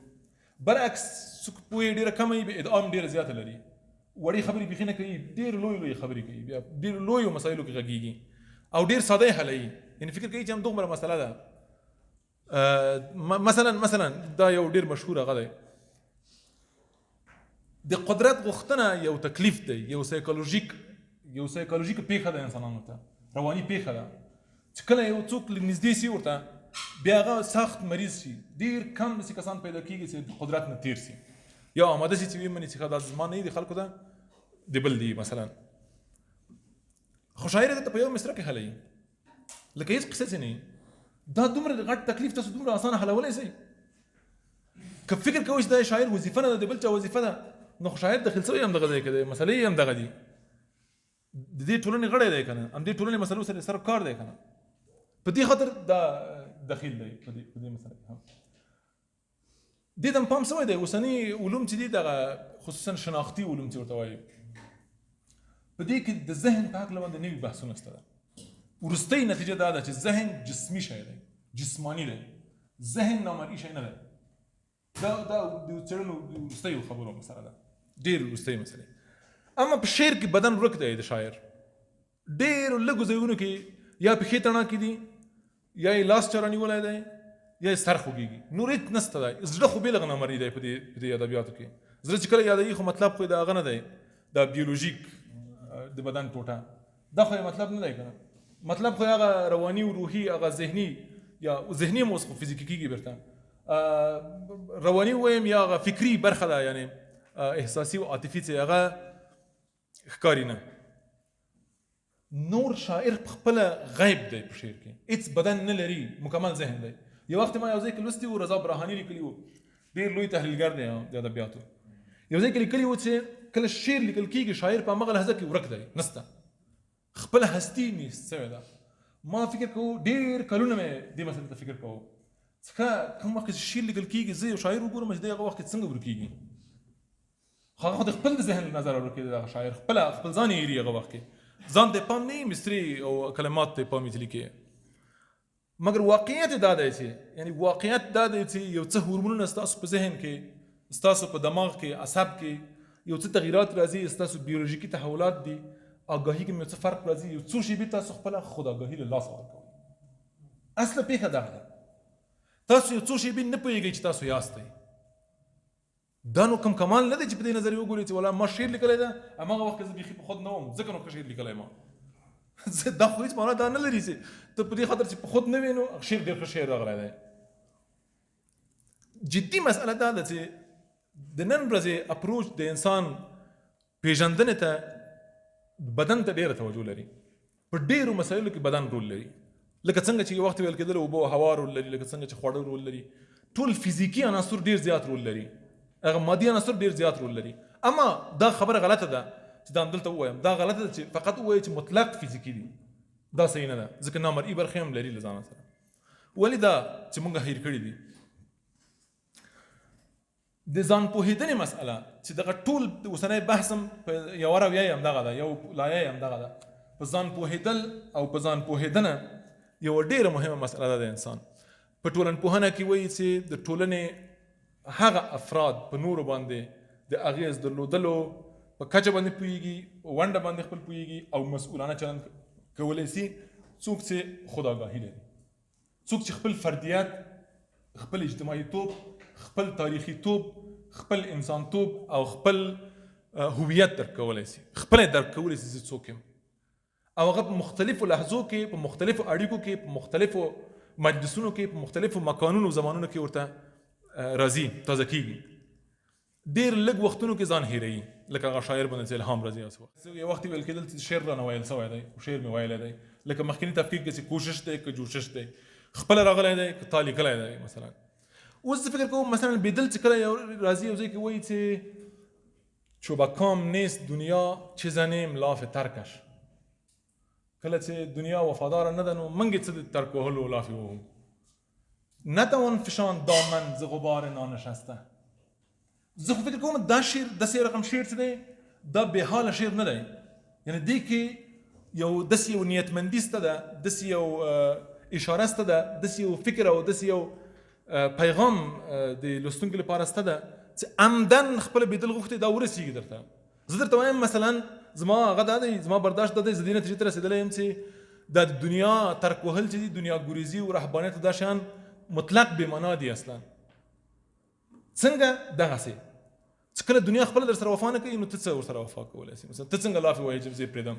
برعکس څوک پوهه ډیره کمه وي، ادعام ډیره زیاته لري، وړې خبرې بیخي نه کوي، ډیر لوی لوی خبرې کوي، بیا ډیر لویو مسایلو کې غږیږي او ډیر ساده یې حلوي، یعنې فکر کوي چې همدومره مسله ده. مثلا دا یو ډیر مشهور هغه دی، د قدرت غوښتنه یو تکلیف دی، یو سایکولوژیک پیښه ده انسانانو ته، رواني پیښه ده چې کله یو څوک له نږدې سي ورته بیا هغه سخت مریض شي. ډیر کم داسې کسان پیدا کیږي چې د قدرت نه تیر سي یا آماده سي چې ویې مني چې ښه دا زما نه دي، خلکو ته د بل دي مثلا. خو شاعر ته په یو مصره کې حلوي لکه هیڅ قصه چې نه وي. دا دومره غټ تکلیف تاسو دومره اسانه حلولی سئ. که فکر کوئ چې دا شاعر وظیفه نه ده، د بل چا وظیفه ده، نو خو شاعر دخیل سوی هم دغه ځای کې دی، مسلې یې هم دغه دي، د دې ټولنې غړی دی که نه، همدې ټولنې مسلو سره سر کار دی که نه، په دې خاطر دا دخیل دی په دې مسله کې هم. دې ته هم پام سوی دی. اوسني علوم چې دي دغه خصوصا شناختي علوم چې ورته وایي، په دې کې د ذهن په هکله باندې نوي بحثونه شته. وروستۍ نتیجه دا ده چې ذهن جسمي شی دی، جسماني دی، ذهن نامرئي شی نه دی. دا د څېړنو د وروستیو خبرو مسله ده، ډېر وروستۍ مسلې. اما په شعر کې بدن ورک دی د شاعر، ډېرو لږو ځایونو کې یا پښې تڼاکې دي، یا یې لاس چا رانیولی دی، یا یې سر خوږېږي، نور هېڅ نسته دی. زړه خو بې له نامرئي دی په دې ادبیاتو کې. زړه چې کله یادوي خو مطلب خو یې د هغه نه دی، دا بیولوژیک د بدن ټوټه، دا خو یې مطلب نه دی که نه. مطلب خو یې هغه رواني او روحي، هغه ذهني، یا ذهني هم اوس خو فزیکي کېږي بېرته، رواني ووایم یا هغه فکري برخه ده، یعنې احساسي او عاطفي چې هغه ښکاري نه. نور شاعر په خپله غیب دی په شعر کې، هېڅ بدن نه لري، مکمل ذهن دی. یو وخت ما یو ځای کې لوستي وو، رضا براهاني لیکلي وو، ډېر لوی تحلیلګر دی د ادبیاتو، یو ځای کې لیکلي وو چې کله شعر لیکل کېږي شاعر په هماغه لحظه کې ورک دی، نسته، خپله هستي نیست سوې ده. ما فکر کوو ډېر کلونه مې دې مسئلې ته فکر کوو، څخه کوم وخت کې چې شعر لیکل کېږي زه یو شاعر وګورم چې دی هغه وخت کې څنګه ورکېږي، خو هغه خو د خپل ذهن له نظره ورکېږي، دغه شاعر خپل ځان یې هېري هغه وخت کې، ځان ته یې پام نه وي، مصرې او کلمات ته یې پام وي چې لیکي. مګر واقعیت دا دی چې، یعنی واقعیت دا دی چې یو څه هورمونونه ستاسو په ذهن کې، ستاسو په دماغ کې، عصب کې یو څه تغیرات راځي، ستاسو بیولوژیکي تحولات دي، آګاهي کې یو څه فرق راځي، یو څو شیبې تاسو خپله خودآګاهي له لاسه ورکوئ. اصله پېښه دغه ده، تاسو یو څو شیبې نه پوهېږئ چې تاسو یاستئ. دا نو کوم کمال نه دی چې په دې نظر یې وګورئ چې ولا ما شعر لیکلی ده، هماغه وخت کې زه بیخي په خود نه وم ځکه نو ښه شعر لیکلی ما. زه دا خو هېڅ معنا دا نه لري چې ته په دې خاطر چې په خود نه وې نو شعر ډېر ښه شعر راغلی دی. جدي مسئله دا ده چې د نن ورځې اپروچ د انسان پېژندنې ته بدن ته ډېره توجه لري، په ډېرو مسایلو کې بدن رول لري، لکه څنګه چې یو وخت ویل کېدل اوبه او هوا رول لري، لکه څنګه چې خواړه رول لري، ټول فزیکي عناصر ډېر زیات رول لري، هغه مادي عناصر ډېر زیات رول لري. اما دا خبره غلطه ده چې دا همدلته ووایم، دا غلطه ده چې فقط ووایو چې مطلق فزیکي دي، دا صحیح نه ده، ځکه نامرئي برخې هم لري له ځانه سره. ولې دا چې موږ هېر کړي دي د ځان پوهېدنې مسئله، چې دغه ټول اوسنی بحث هم په یوه رویه یې همدغه ده، یو لایه یې همدغه ده، په ځان پوهېدل او په ځان پوهېدنه یوه ډېره مهمه مسئله ده د انسان. په ټولنپوهنه کې وایي چې د ټولنې هغه افراد په نورو باندې د اغېز درلودلو په کچه باندې پوهېږي، په ونډه باندې خپل پوهېږي او مسؤلانه چلند کولی سي، څوک چې خودآګاهي لري، څوک چې خپل فردیت، خپل اجتماعي توب، خپل تاریخي توب، خپل انسان توب او خپل هویت درک کولی سي، خپله درک کولی سي زه څوک یم، او هغه په مختلفو لحظو کې، په مختلفو اړیکو کې، په مختلفو مجلسونو کې، په مختلفو مکانونو زمانونو کې ورته راځي، تازه کیږي. ډیر لږ وختونو کې ځان هیروي، لکه هغه شاعر باندې چې الهام راځي. اوس وخت یو وخت ویل کېدل چې شعر رانه ویل سوی دی، خو شعر مې ویلی دی. لکه مخکني تفکیک کې چې کوشش دی که جوشش دی، خپله راغلی دی که تا لیکلی دی. مثلا اوس زه فکر کوم مثلا بیدل چې کله یو راځي یو ځای کې وایي چې چوبکام نیست دنیا چې زنیم لاف ترکش، کله چې دنیا وفاداره نه ده نو موږ یې څه د ترک وهلو لافې وهو. نتوان فشان دامن ز غبار نانشسته. زه خو فکر کوم دا شعر داسې یو رقم شعر چې دی دا بې حاله شعر نه دی، یعنې دې کې یو داسې یو نیتمندي سته ده، داسې یو اشاره سته ده، داسې یو فکر او داسې یو پیغام د لوستونکي لپاره سته ده چې عمداً خپله بیدل غوښتي دا ورسېږي درته. زه درته وایم مثلا زما هغه دا دی، زما برداشت دا دی، زه دې نتیجې ته رسېدلی یم چې دا د دنیا ترک وهل چې دي، دنیا ګریزي او رهبانیت دا شیان مطلق بې معنا دي اصلا. څنګه دغسې چې کله دنیا خپله در سره وفا نه کوي نو ته څه ورسره وفا کولی سې؟ مثلا ته څنګه لافې وایې چې زه یې پرېږدم؟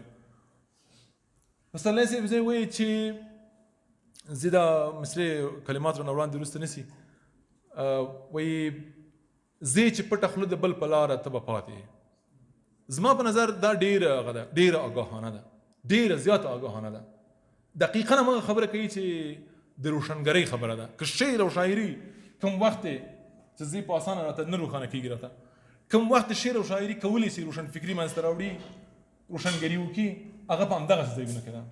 پسرلی صاحب زه وایي چې زه دا مصرې کلمات رانه وړاندې وروسته نه سي، وایي زه چې پټه خوله د بل په لاره ته به پاتې یې. زما په نظر دا ډېره هغه ده، ډېره آګاهانه ده، ډېره زیاته آګاهانه ده. دقیقا هماغه خبره کوي چې د روشنګرۍ خبره ده. که شعر او شاعري کوم وخت چې زه په اسانه راته نه روښانه کېږي، راته کوم وخت شعر او شاعري کولی سي روشنفکري منځته راوړي، روشنګري وکړي، هغه په همدغسې ځایونو کې ده.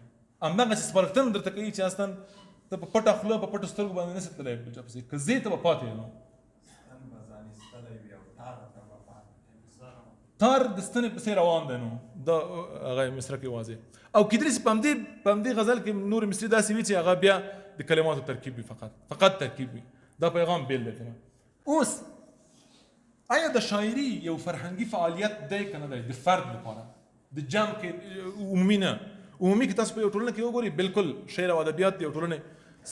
همدغسې سپارښتنه درته کوي چې اصلا ته په پټه خوله په پټو سترګو باندې نه سې تللی بل چا پسې، که ځې ته به پاتې یې. نو تار د ستنې پسې روان دی، نو دا هغه مصره کې واضح. او کېدلی سي په همدې غزل کې نورې مصرې داسې وي چې هغه بیا د کلماتو ترکیب وي، فقط ترکیب وي، دا پیغام بېل دی ترې. اوس آیا د شاعري یو فرهنګي فعالیت دی که نه دی د فرد لپاره؟ د جمع کې عمومي نه، عمومي که تاسو په یو ټولنه کې وګورئ بالکل شعر او ادبیات د یو ټولنې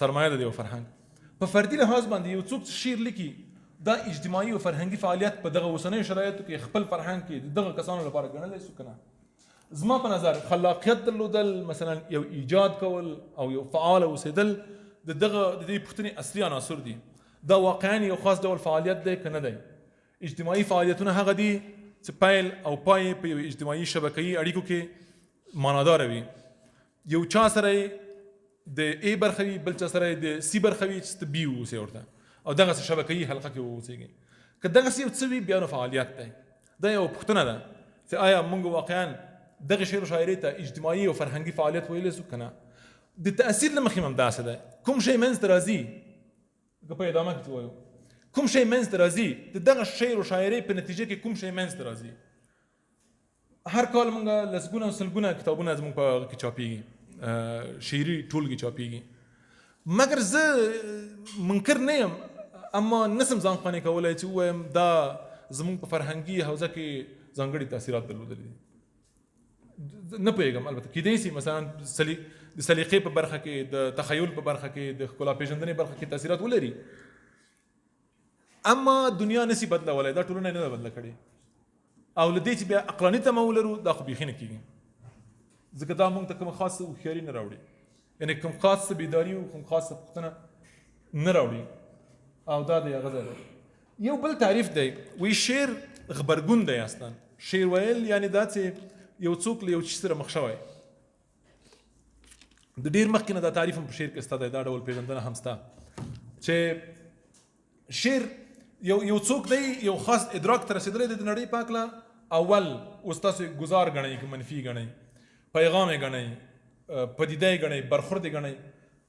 سرمایه ده، د یو فرهنګ. په فردي لحاظ باندې یو څوک چې شعر لیکي دا اجتماعي او فرهنګي فعالیت په دغه اوسنیو شرایطو کې خپل فرهنګ کې د دغه کسانو لپاره ګڼلی سو که نه؟ زما په نظر خلاقیت درلودل، مثلا یو ایجاد کول او یو فعال اوسېدل د دغه د دې پوښتنې اصلي عناصر دي. دا واقعا یو خاص ډول فعالیت دی که نه دی؟ اجتماعي فعالیتونه هغه دي چې پیل او پای په یو اجتماعي شبکهيي اړیکو کې معناداره وي. یو چا سره د ای برخه وي، بل چا سره د سی برخه وي چې ته بي واوسې ورته، او دغسې شبکهيي حلقه کې واوسېږي. که دغسې یو څه وي بیا نو فعالیت دی. دا یوه پوښتنه ده چې آیا موږ واقعا دغې شعر و شاعرۍ ته اجتماعي او فرهنګي فعالیت ویلی سو که نه؟ د تاثیر له مخې هم همداسې دی. کوم شی منځته راځي، که په ادامه کې وایو کوم شی منځته راځي، د دغه شعر و شاعرۍ په نتیجه کې کوم شی منځته راځي؟ هر کال موږ لسګونه او سلګونه کتابونه زموږ په هغه کې چاپیږي، شعري ټولګې چاپیږي، مګر زه منکر نه یم، اما نسم ځان قانع کولی چې ووایم دا زموږ په فرهنګي حوزه کې ځانګړي تاثیرات درلودلي دي. نه پوهېږم، البته کېدای سي مثلا د سلیقې په برخه کې، د تخیل په برخه کې، د ښکلا پېژندنې برخه کې تاثیرات ولري، اما دنیا نسي بدلولی، دا ټولنه یې نه ده بدله کړې. او له دې چې بیا عقلاني تمه ولرو دا خو بیخي نه کېږي، ځکه دا موږ ته کومه خاصه هوښیاري نه راوړي، یعنې کوم خاص څه بیداري او کوم خاص څه پوښتنه نه راوړي. او دا د هغه ځای دی. یو بل تعریف دی، وایي شعر غبرګون دی. اصلا شعر ویل یعنې دا چې یو څوک له یو چیز سره مخ شوی. د ډېر مخکې نه دا تعریف هم په شعر کې سته دی، دا ډول پېژندنه هم سته چې شعر یو څوک دی یو خاص ادراک ته رسېدلی دی د نړۍ په هکله. اول اوس تاسو یې ګزار ګڼئ که منفي ګڼئ، پیغام یې ګڼئ، پدیده یې ګڼئ، برخورد یې ګڼئ،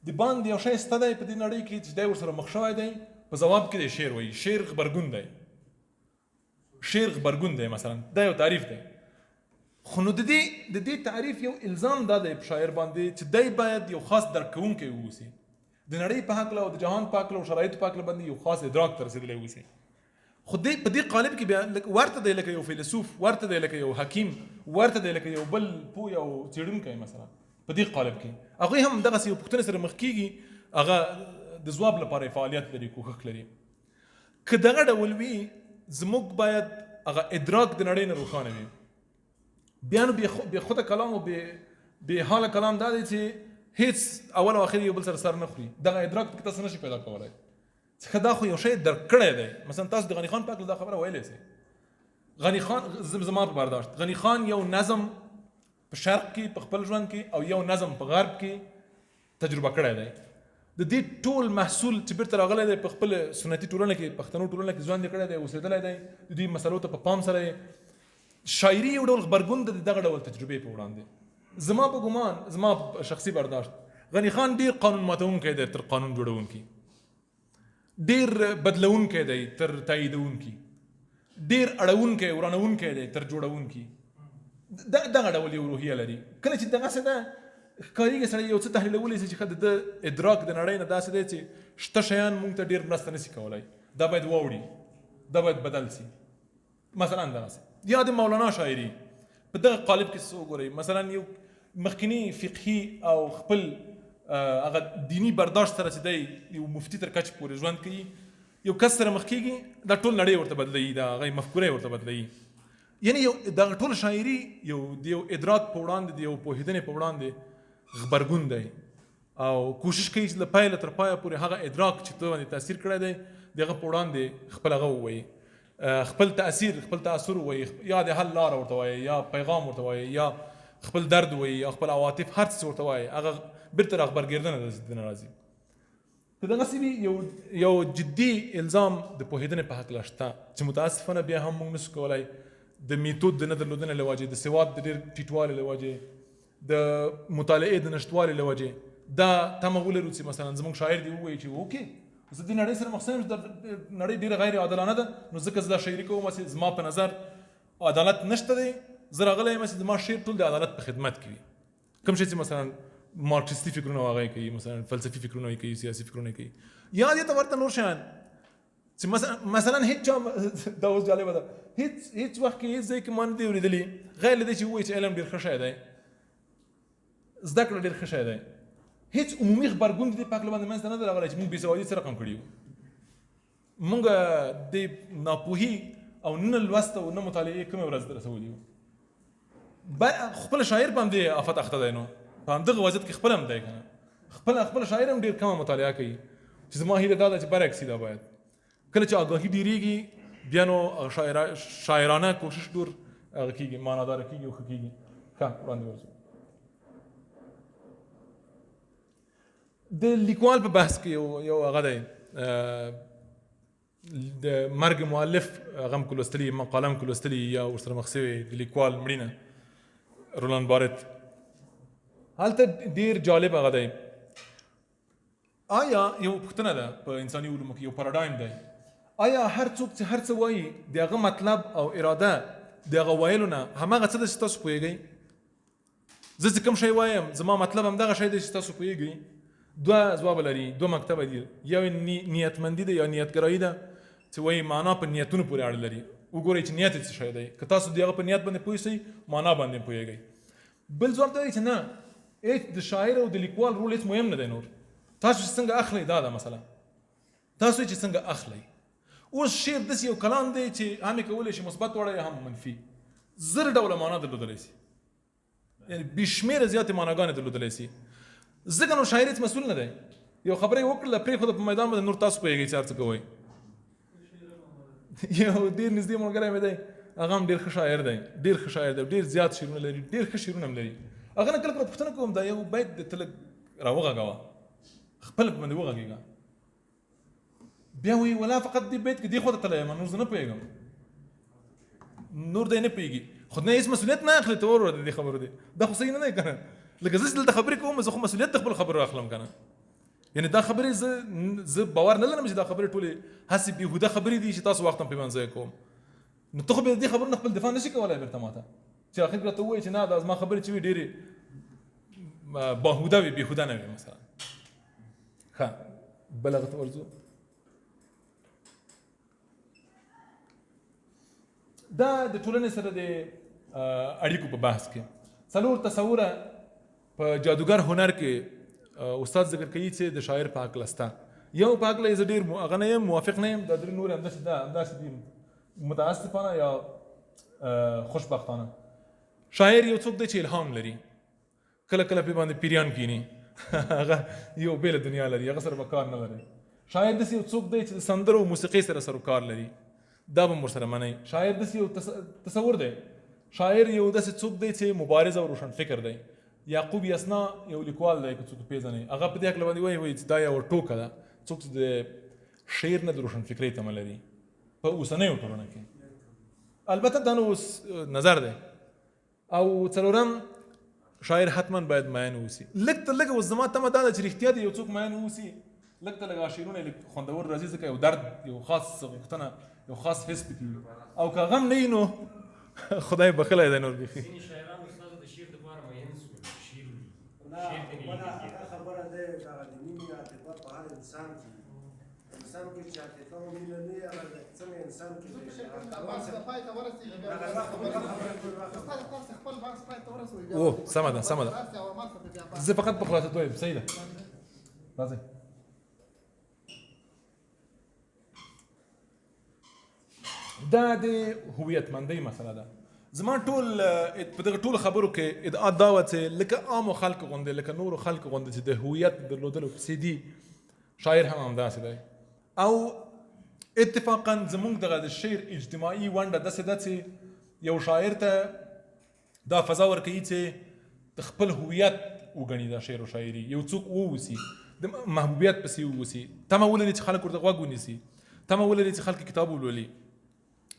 د باندې یو شی سته دی په دې نړۍ کې چې دی ورسره مخ شوی دی، په ځواب کې دی شعر وایي. شعر غبرګون دی، شعر غبرګون دی مثلا، دا یو تعریف دی. خو نو د دې تعریف یو الزام دا دی په شاعر باندې چې دی باید یو خاص درک کوونکی واوسي، د نړۍ په هکله او د جهان په هکله او شرایطو په هکله باندې یو خاص ادراک ته رسېدلی واوسي. خو دی په دې قالب کې بیا ورته دی لکه یو فیلسوف، ورته دی لکه یو حکیم، ورته دی لکه یو بل پوه او څېړونکی مثلا. په دې قالب کې هغوی هم دغسې یو پوښتنې سره مخ کېږي، هغه د ځواب لپاره فعالیت لري، کوښښ لري. که دغه ډول وي زموږ باید هغه ادراک د نړۍ نه روښانه وي. بیا نو بې خوده کلام او بې حاله کلام دا دی چې هیڅ اول او اخر یو بل سره سر نه خوري. دغه ادراک پکې تاسو نشئ پیدا کولی چې ښه دا خو یو شی درک کړی دی. مثلا تاسو د غني خان په هکله دا خبره ویلی سئ غني خان، زما په برداشت، غني خان یو نظم په شرق کې په خپل ژوند کې او یو نظم په غرب کې تجربه کړی دی. د دې ټول محصول چې بیرته راغلی دی په خپل سنتي ټولنه کې، پښتنو ټولنه کې ژوند یې کړی دی، اوسېدلی دی، د دې مسلو ته په پام سره یې شاعري یو ډول غبرګون ده د دغه ډول تجربې په وړاندې. زما په ګمان، زما په شخصي برداشت، غني خان ډیر قانون ماتونکی دی تر قانون جوړونکي، ډیر بدلونکی دی تر تاییدونکي، ډیر اړونکی ورانونکی دی تر جوړونکي. دغه ډول یو روحیه لري. کله چې دغسې ده ښکارېږي سړی یو څه تحلیلولی شي چې ښه د ده ادراک د نړۍ نه داسې دی چې شته شیان موږ ته ډیر مرسته نشي کولی، دا باید واوړي، دا باید بدل سي مثلا دغسې. یا د مولانا شاعري په دغه قالب کې څه وګورئ، مثلا یو مخکنی فقهي او خپل هغه دیني برداشت سره چې دی یو مفتي تر کچې پورې ژوند کوي، یو کس سره مخ کېږي، دا ټول نړۍ ورته بدلوي، دا هغه مفکوره یې ورته بدلوي. یعنی یو دغه ټول شاعري یو د یو ادراک په وړاندې، د یو پوهېدنې په وړاندې غبرګون دی او کوشش کوي چې له پیله تر پایه پورې هغه ادراک چې ته باندې تاثیر کړی دی د هغه په وړاندې خپل هغه ووایي، خپل تاثیر، خپل تاثر ووایي، یا د حل لاره ورته وایي، یا پیغام ورته وایي، یا خپل درد وایي، یا خپل عواطف، هر څه ورته وایي، هغه بیرته راغبرګېردنه ده راځي. که دغسې وي یو جدي الزام د پوهېدنې په هکله شته چې متاسفانه بیا هم موږ نشو کولای د میتود د نه درلودنې له وجې، د سواد د ډېر ټیټوالي له وجې، د مطالعې د نشتوالي له وجې دا تمه ولرو چې مثلا زموږ شاعر دې ووایي چې okay زه دې نړۍ سره مخ شوم، دا نړۍ ډېره غیر عادلانه ده، نو ځکه زه دا شاعري کوم چې زما په نظر عدالت نشته دی، زه راغلی یم چې زما شعر ټول د عدالت په خدمت کې وي. کوم شی چې مثلا مارکسیستي فکرونه هغه کوي، مثلا فلسفي فکرونه کوي، سیاسي فکرونه کوي، یا دې ته ورته نور شیان چې مثلا هیڅ چا دا اوس جالبه ده، هیڅ وخت کې هیڅ ځای کې ما نه دي اورېدلي غیر له دې چې ووایي چې علم ډېر ښه شی دی، زده کړه ډېر ښه شی دی. هیڅ عمومي غبرګون د دې په هکله باندې منځته نه دی راغلی چې موږ بېسوادي څه رقم کړي یو. موږ د ناپوهي او نه لوست او نه مطالعې کومه ورځ رسولي یو. خپل شاعر په همدې آفت اخته دی، نو په همدغه وضعیت کې خپل هم دی که نه، خپل شاعر هم ډېر کمه مطالعه کوي. چې زما هیله دا ده چې برعکس دا باید کله چې آګاهي ډېرېږي بیا نو شاعرانه کوشش نور هغه کېږي، معناداره کېږي او ښه کېږي. ښه وړاندې ورځو. د لیکوال په بحث کې یو هغه دی، د مرګ مؤلف هغه هم که لوستلي، مقاله هم که لوستلي یا ورسره مخ سوی، د لیکوال مړینه، رولان بارت، هلته ډېر جالب هغه دی. آیا یو پوښتنه ده په انساني علومو کې، یو پاراډایم دی، آیا هر څوک چې هر څه وایي د هغه مطلب او اراده د هغه ویلو نه هماغه څه ده چې تاسو پوهېږئ؟ زه چې کوم شی وایم زما مطلب همدغه شی دی چې تاسو پوهېږئ؟ دوه ځوابه لري، دوه مکتبه دي. یو نیتمندي ده یا نیتګرایي ده چې وایي معنا په نیتونو پورې اړه لري، وګورئ چې نیت یې څه شی دی، که تاسو د هغه په نیت باندې پوه شئ معنا باندې پوهېږئ. بل ځواب دا دی چې نه، هېڅ د شاعر او د لیکوال رول هېڅ مهم نه دی، نور تاسو چې څنګه اخلئ دا ده مسله، تاسو چې څنګه اخلئ. اوس شعر داسې یو کلام دی چې هم یې کولی شي مثبت واړوي هم منفي، زر ډوله معنا درلودلی شي، یعنی بې شمېره زیاتې معناګانې درلودلی شي. ځکه نو شاعر هېڅ مسؤل نه دی، یو خبره یې وکړله پرېښوده په میدان باندې، نور تاسو پوهېږئ چې هر څه کوئ. یو ډېر نږدې ملګری مې دی، هغه هم ډېر ښه شاعر دی، ډېر ښه شاعر دی، ډېر زیات شعرونه لري، ډېر ښه شعرونه هم لري. هغه نه کله کله پوښتنه کوم، دا یو بیت دې ته لږ راوغږوه، خپل په باندې وغږېږه. بیا وایي ولا فقط دې بیت کې دې خوا ته تللی یم، نور زه نه پوهېږم، نور دی نه پوهېږي، خو نه هېڅ مسؤلیت نه اخلي. ته وروره د دې خبرو دی، دا خو صحیح نه دی که نه. لکه زه چې دلته خبرې کوم زه خو مسؤلیت د خپلو خبرو اخلم که نه، یعنی دا خبرې زه باور نه لرم چې دا خبرې ټولې هسې بېهوده خبرې دي چې تاسو وخت هم په منځ ضایع کوم. نو ته خو بیا د دې خبرو نه خپل دفاع نشي کولی بېرته ماته چې اخر راته ووایي چې نه دا زما خبرې چې وي ډېرې باهوده وي، بېهوده نه وي مثلا. ښه بل هغه ته ورځو. دا د ټولنې سره د اړیکو په بحث کې څلور تصوره په جادوګر هنر کې استاد ذکر کوي چې د شاعر په هکله سته. یو په هکله یې زه ډېر هغه نه یم، موافق نه یم، دا درې نور همداسې ده، همداسې دي متاسفانه یا خوشبختانه. شاعر یو څوک دی چې الهام لري، کله کله پرې باندې پیریان کینی، هغه یو بېله دنیا لري، هغه سره به کار نه لري. شاعر داسې یو څوک دی چې د سندرو او موسیقۍ سره سروکار لري. دا به هم ورسره منئ. شاعر داسې یو تصور دی، شاعر یو داسې څوک دی چې مبارز او روشنفکر دی. یعقوب یسنا یو لیکوال دی که څوک پېژنئ، هغه په دې هکله باندې وایي، وایي چې دا یوه ټوکه ده، څوک چې د شعر نه د روشنفکرۍ تمه لري په اوسنیو ټولنه کې. البته دا نو اوس نظر دی. او څلورم، شاعر حتما باید مین اوسي. لږ تر لږه اوس زما تمه دا ده چې رښتیا دې یو څوک مین اوسي، لږ تر لږه شعرونه یې لږ خوندور راځي، ځکه یو درد، یو خاص غوښتنه، یو خاص حس پکې وي. او که غم نه وي نو خدای بخښلی دی نور بیخي. ځینې شاعران استاد د شعر دپاره مین سول، شعر وي، نه، شعر ته نه بله لیکل کېده. هغه خبره ده، دغه د مینې عاطفه په هر انسان کې وي. انسان کې چې عاطفه او مینه نه وي، هغه د څنګه انسان کې زه دی؟ فکر کوم هغه دا بحث به پای ته ورسېږي، بیا هغه به خبره خبرې خبره کوو. استاد، تاسو خپل بحث پای ته ورسوئ، بیا او به سمه ده، سمه ده. راسئ او ما سره بیا بحث زه فقط په خلاصه وایم. صحیح ده، راځئ. دا د هویتمندۍ مسله ده. زما ټول په دغه ټولو خبرو کې ادعا دا وه چې لکه عامو خلکو غوندې، لکه نورو خلکو غوندې چې د هویت درلودلو پسې دي، شاعر هم همداسې دی. او اتفاقا زموږ دغه د شعر اجتماعي ونډه داسې ده چې یو شاعر ته دا فضا ورکوي چې د خپل هویت وګڼي دا شعر او شاعري، یو څوک واوسي، د محبوبیت پسې واوسي، تمه ولري چې خلک ورته غوږ ونیسي، تمه ولري چې خلک کتاب ولولي،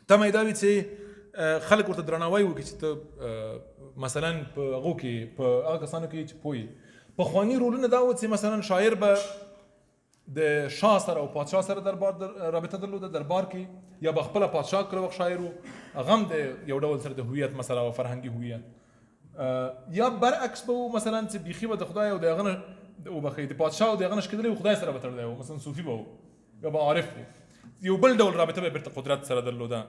تمه یې دا وي چې خلک ورته درناوی وکړي چې ته مثلا په هغو کې، په هغه کسانو کې چې پوه یې. پخواني رولونه دا و چې مثلا شاعر به د شاه سره او پادشاه سره دربار رابطه درلوده دربار کې، یا به خپله پادشاه کله وخت شاعر و، هغه هم د یو ډول سره د هویت مسله او فرهنګي هویت. یا برعکس به و مثلا چې بیخي به د خدای او د هغه نه وبخښئ، د پادشاه او د هغه نه شکېدلی و، خدای سره به تړلی و، مثلا صوفي به و یا به عارف و، یو بل ډول رابطه به بیرته قدرت سره درلوده.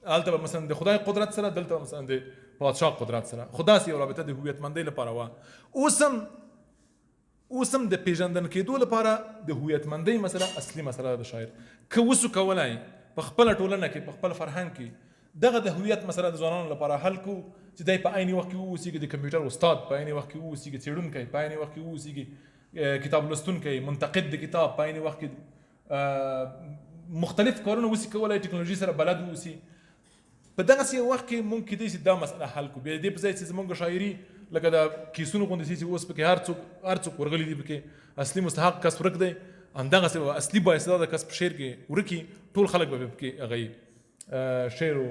هلته به مثلا د خدای قدرت سره، دلته به مثلا د پادشاه قدرت سره، خو داسې یو رابطه د هویتمندۍ لپاره وه. اوس هم د پېژندل کېدو لپاره د هویتمندۍ مسله اصلي مسله ده د شاعر. که وسو کولای په خپله ټولنه کې، په خپل فرهنګ کې دغه د هویت مسله د ځوانانو لپاره حل کړو چې دی په عین وخت کې واوسېږي د کمپیوټر استاد، په عین وخت کې واوسېږي څېړونکی، په عین وخت کې واوسېږي کتاب لوستونکی، منتقد د کتاب، په عین وخت کې مختلف کارونه وسي کولای، ټکنالوژي سره بلد واوسي. په دغسې یو وخت کې مونږ کېدای شي دا مسله حل کړو. بیا د دې په ځای چې زمونږ شاعري لکه د کیسونو غوندې شي چې اوس پکې هر څوک ورغلي دي، پکې اصلي مستحق کس ورک دی، همدغسې به اصلي بااستعداده کس په شعر کې ورکي، ټول خلک به پکې هغه شعر او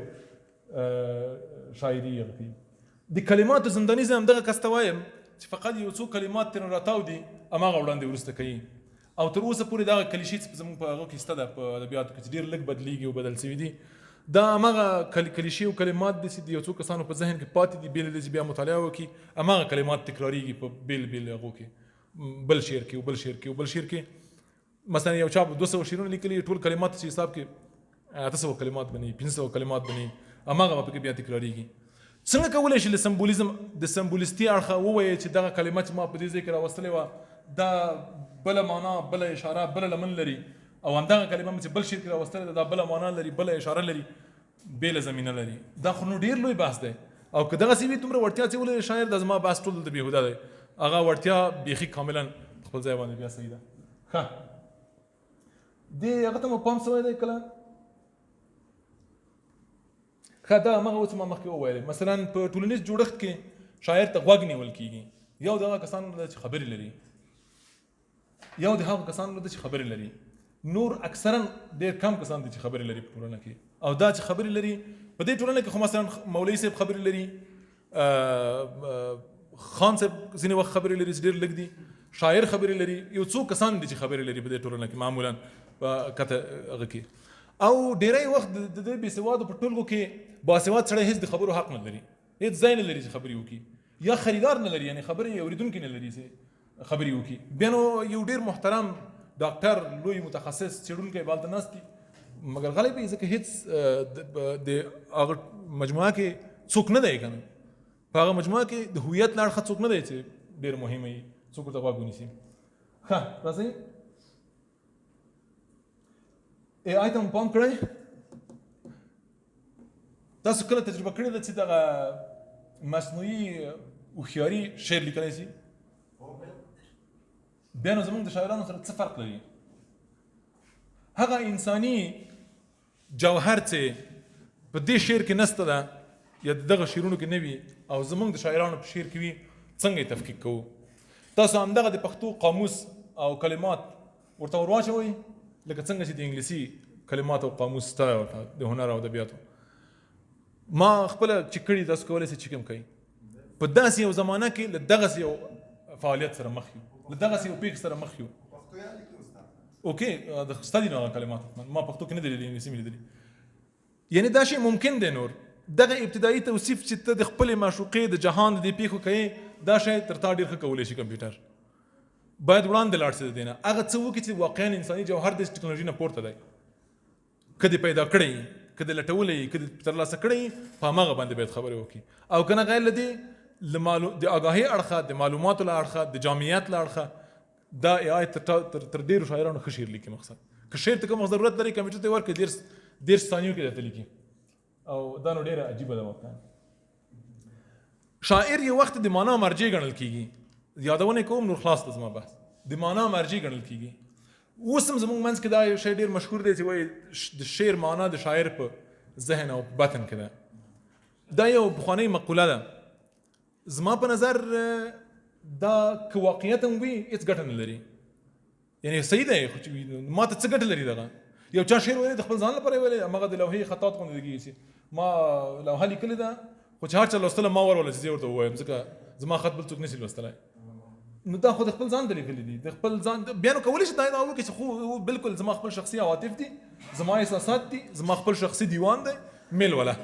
شاعري هغه کوي. د کلماتو زنداني زه همدغه کس ته وایم چې فقط یو څو کلمات ترې راتاو دي، هماغه وړاندې وروسته کوي. او تر اوسه پورې دغه کلیشې چې زموږ په هغو کې شته ده، په ادبیاتو کې چې ډېر لږ بدلېږي او بدل شوي دي، دا هماغه کلیشې او کلمات دي چې د یو څو کسانو په ذهن کې پاتې دي، بې له دې چې بیا مطالعه وکړي، هماغه کلمات تکرارېږي په بېل بېل هغو کې، بل شعر کې او بل شعر کې او بل شعر کې. مثلا یو چا به 200 شعرونه لیکلي، ټول کلمات چې حساب کې 800 کلمات به نه وي، 500 کلمات به نه وي، هماغه به پکې بیا تکرارېږي. څنګه کولی شي له سمبولیزم، د سمبولیستي اړخه ووایي چې دغه کلمه چې ما په دې ځای کې راوستلې وه دا بله معنا، بله اشاره، بله لمن لري، او همدغه کلمه مې چې بل شعر کې راوستلې ده دا بله معنا لري، بله اشاره لري، بېله زمینه لري؟ دا خو نو ډېر لوی بحث دی. او که دغسې وي دومره وړتیا چې ولري شاعر، دا زما بحث ټول دلته بېهوده دی، هغه وړتیا بیخي کاملا په خپل ځای باندې بیا صحیح ده. ښه، دې هغه ته مو پام سوی دی کله؟ ښه، دا هماغه و چې ما مخکې وویل. مثلا په ټولنیز جوړښت کې شاعر ته غوږ نیول کېږي، یو د هغه کسانو ده چې خبرې لري، یو د هغو کسانو ده چې خبرې لري، نور اکثرا ډېر کم کسان دي چې خبرې لري په ټولنه کې. او دا چې خبرې لري په دې ټولنه کې خو مثلا مولوي صاحب خبرې لري، خان صاحب ځینې وخت خبرې لري چې ډېر لږ دي، شاعر خبرې لري، یو څو کسان دي چې خبرې لري په دې ټولنه کې معمولا په کته هغه کې. او ډېری وخت د دې بې سوادو په ټولګو کې باسواد سړی هېڅ د خبرو حق نه لري، هېڅ ځای نه لري چې خبرې وکړي، یا خریدار نه لري، یعنې خبرې اورېدونکي نه لري چې خبرې وکړي. بیا نو یو ډېر محترم ډاکټر، لوی متخصص، څېړونکی به هلته ناست دي، مګر غلی به وي، ځکه هېڅ د هغه مجموعه کې څوک نه دی که نه، په هغه مجموعه کې د هویت له اړخه څوک نه دی چې ډېر مهم وي، څوک ورته غوږ ونیسي. ښه، راځئ ای آی ته مو پام کړی؟ تاسو کله تجربه کړې ده چې دغه مصنوعي هوښیاري شعر لیکلی شي؟ بیا نو زموږ د شاعرانو سره څه فرق لري؟ هغه انساني جوهر چې په دې شعر کې نسته ده یا د دغه شعرونو کې نه وي او زمونږ د شاعرانو په شعر کې وي، څنګه یې تفکیک کوو؟ تاسو همدغه د پښتو قاموس او کلمات ورته ورواچوئ، لکه څنګه چې د انګلیسي کلمات او قاموس شته ورته د هنر او ادبیاتو. ما خپله چې کړي تاسو کولی شئ چې کوم کوي. په داسې یو زمانه کې له دغسې یو فعالیت سره مخ یو، له دغسې یو پېښې سره مخ یو. اوکې، د ستا دي نو هغه کلمات حتما ما پښتو کې نه دي لیدلي، انګلیسي مې لیدلي. یعنې دا شی ممکن دی نور دغه ابتدایي توصیف چې ته د خپلې معشوقې د جهان د دې پېښو کوې، دا شی تر تا ډېر ښه کولی شي کمپیوټر. باید وړاندې لاړ شي د دې نه، هغه څه وکړي چې واقعا انساني جوهر د ټکنالوژي نه پورته دی. که دې پیدا کړی، که دې لټولی، که دې ترلاسه کړی، په هماغه باندې باید خبرې وکړي. او که نه غیر له دې د آګاهۍ اړخه، د معلوماتو له اړخه، د جامعیت له اړخه، دا ای آی تر ډېرو شاعرانو ښه شعر لیکي. مقصد که شعر ته کوم ضرورت لري کمپیوټر ته یې ورکړي، 30 ثانیو کې درته لیکي. او دا نو ډېره عجیبه ده واقعا. شاعر یو وخت د معنا مرجع ګڼل کېږي، یادونه کوم نور خلاص ده زما بحث. د معنا مرجع ګڼل کېږي. اوس هم زموږ منځ کې دا یو شی ډېر مشهور دی چې وایي د شعر معنا د شاعر په ذهن او په بطن کې ده. دا یو پخوانۍ مقوله ده. زما په نظر دا که واقعیت هم وي هېڅ ګټه نه لري. یعنې صحیح دی، خو چې ما ته څه ګټه لري؟ دغه یو چا شعر ویلی د خپل ځان لپاره یې ویلی، هماغه د لوحې خطاط غوندې لګېږي چې ما لوحه لیکلې ده، خو چې هر چا لوستله ما وروله چې زه یې ورته ووایم، ځکه زما خط بل څوک نه شي لوستلی. نو دا خو د خپل ځان ته لیکلي دي، د خپل ځان بیا نو کولی شي دا ادعا وکړي چې خو بالکل زما خپل شخصي عواطف دي، زما احساسات دي، زما خپل شخصي دیوان دی، مې لوله.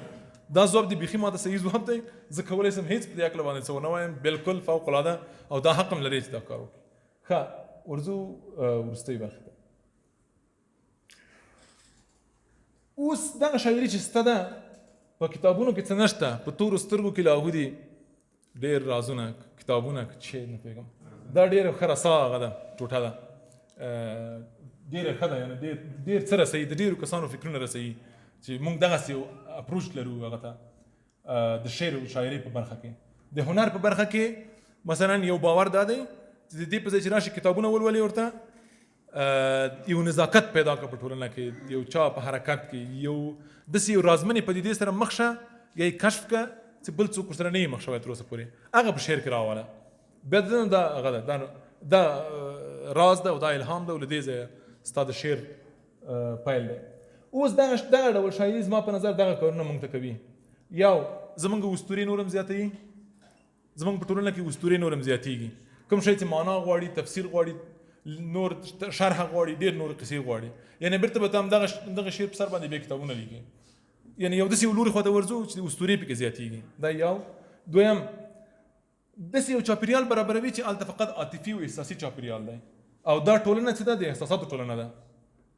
دا ځواب دی بیخي ما ته صحیح ځواب دی، زه کولی شم هېڅ په دې هکله باندې څه ونه وایم، بالکل فوق العاده، او دا حق هم لري چې دا کار وکړي. ښه، ورځو وروستۍ برخې ته. اوس دغه شاعري چې سته ده په کتابونو کې څه نشته، په تورو سترګو کې لاهو دي ډېر رازونه، کتابونه چې نه پوهېږم. دا ډېره ښه رسا هغه ده، ټوټه ده، ډېره ښه ده، یعنې ډېر څه رسوي، د ډېرو کسانو فکرونه رسوي چې موږ دغسې یو اپروچ لرو هغه ته د شعر او شاعرۍ په برخه کې. د هنر په برخه کې مثلا یو باور دا دی چې د دې په ځای چې راشي کتابونه ولولي ورته یو نزاکت پیدا کړه په ټولنه کې، یو چا په حرکت کې یو داسې یو رازمنې پدیدې سره مخ شه یا یې کشف کړه چې بل څوک ورسره نه یې مخ شوی تر اوسه پورې، هغه په شعر کې راوله. بیا د دا هغه ده، دا راز ده او دا الهام ده او له دې ځایه ستا د شعر پیل دی. اوس دغه ډول شاعري زما په نظر دغه کارونه موږ ته کوي. یو زموږ اسطورې نور هم زیاتوي، زموږ په ټولنه کې اسطورې نور هم زیاتېږي. کوم شی چې معنا غواړي، تفسیر غواړي، نور شرح غواړي، ډېر نور قصې غواړي، یعنې بېرته به ته همدغه شعر په سر باندې بیا کتابونه لیکې. یعنې یو داسې یو لوري خواته ورځو چې اسطورې پکې زیاتېږي. دا یو. دویم داسې یو چاپېریال برابروي چې هلته فقط عاطفي او احساسي چاپېریال دی، او دا ټولنه چې ده د احساساتو ټولنه ده.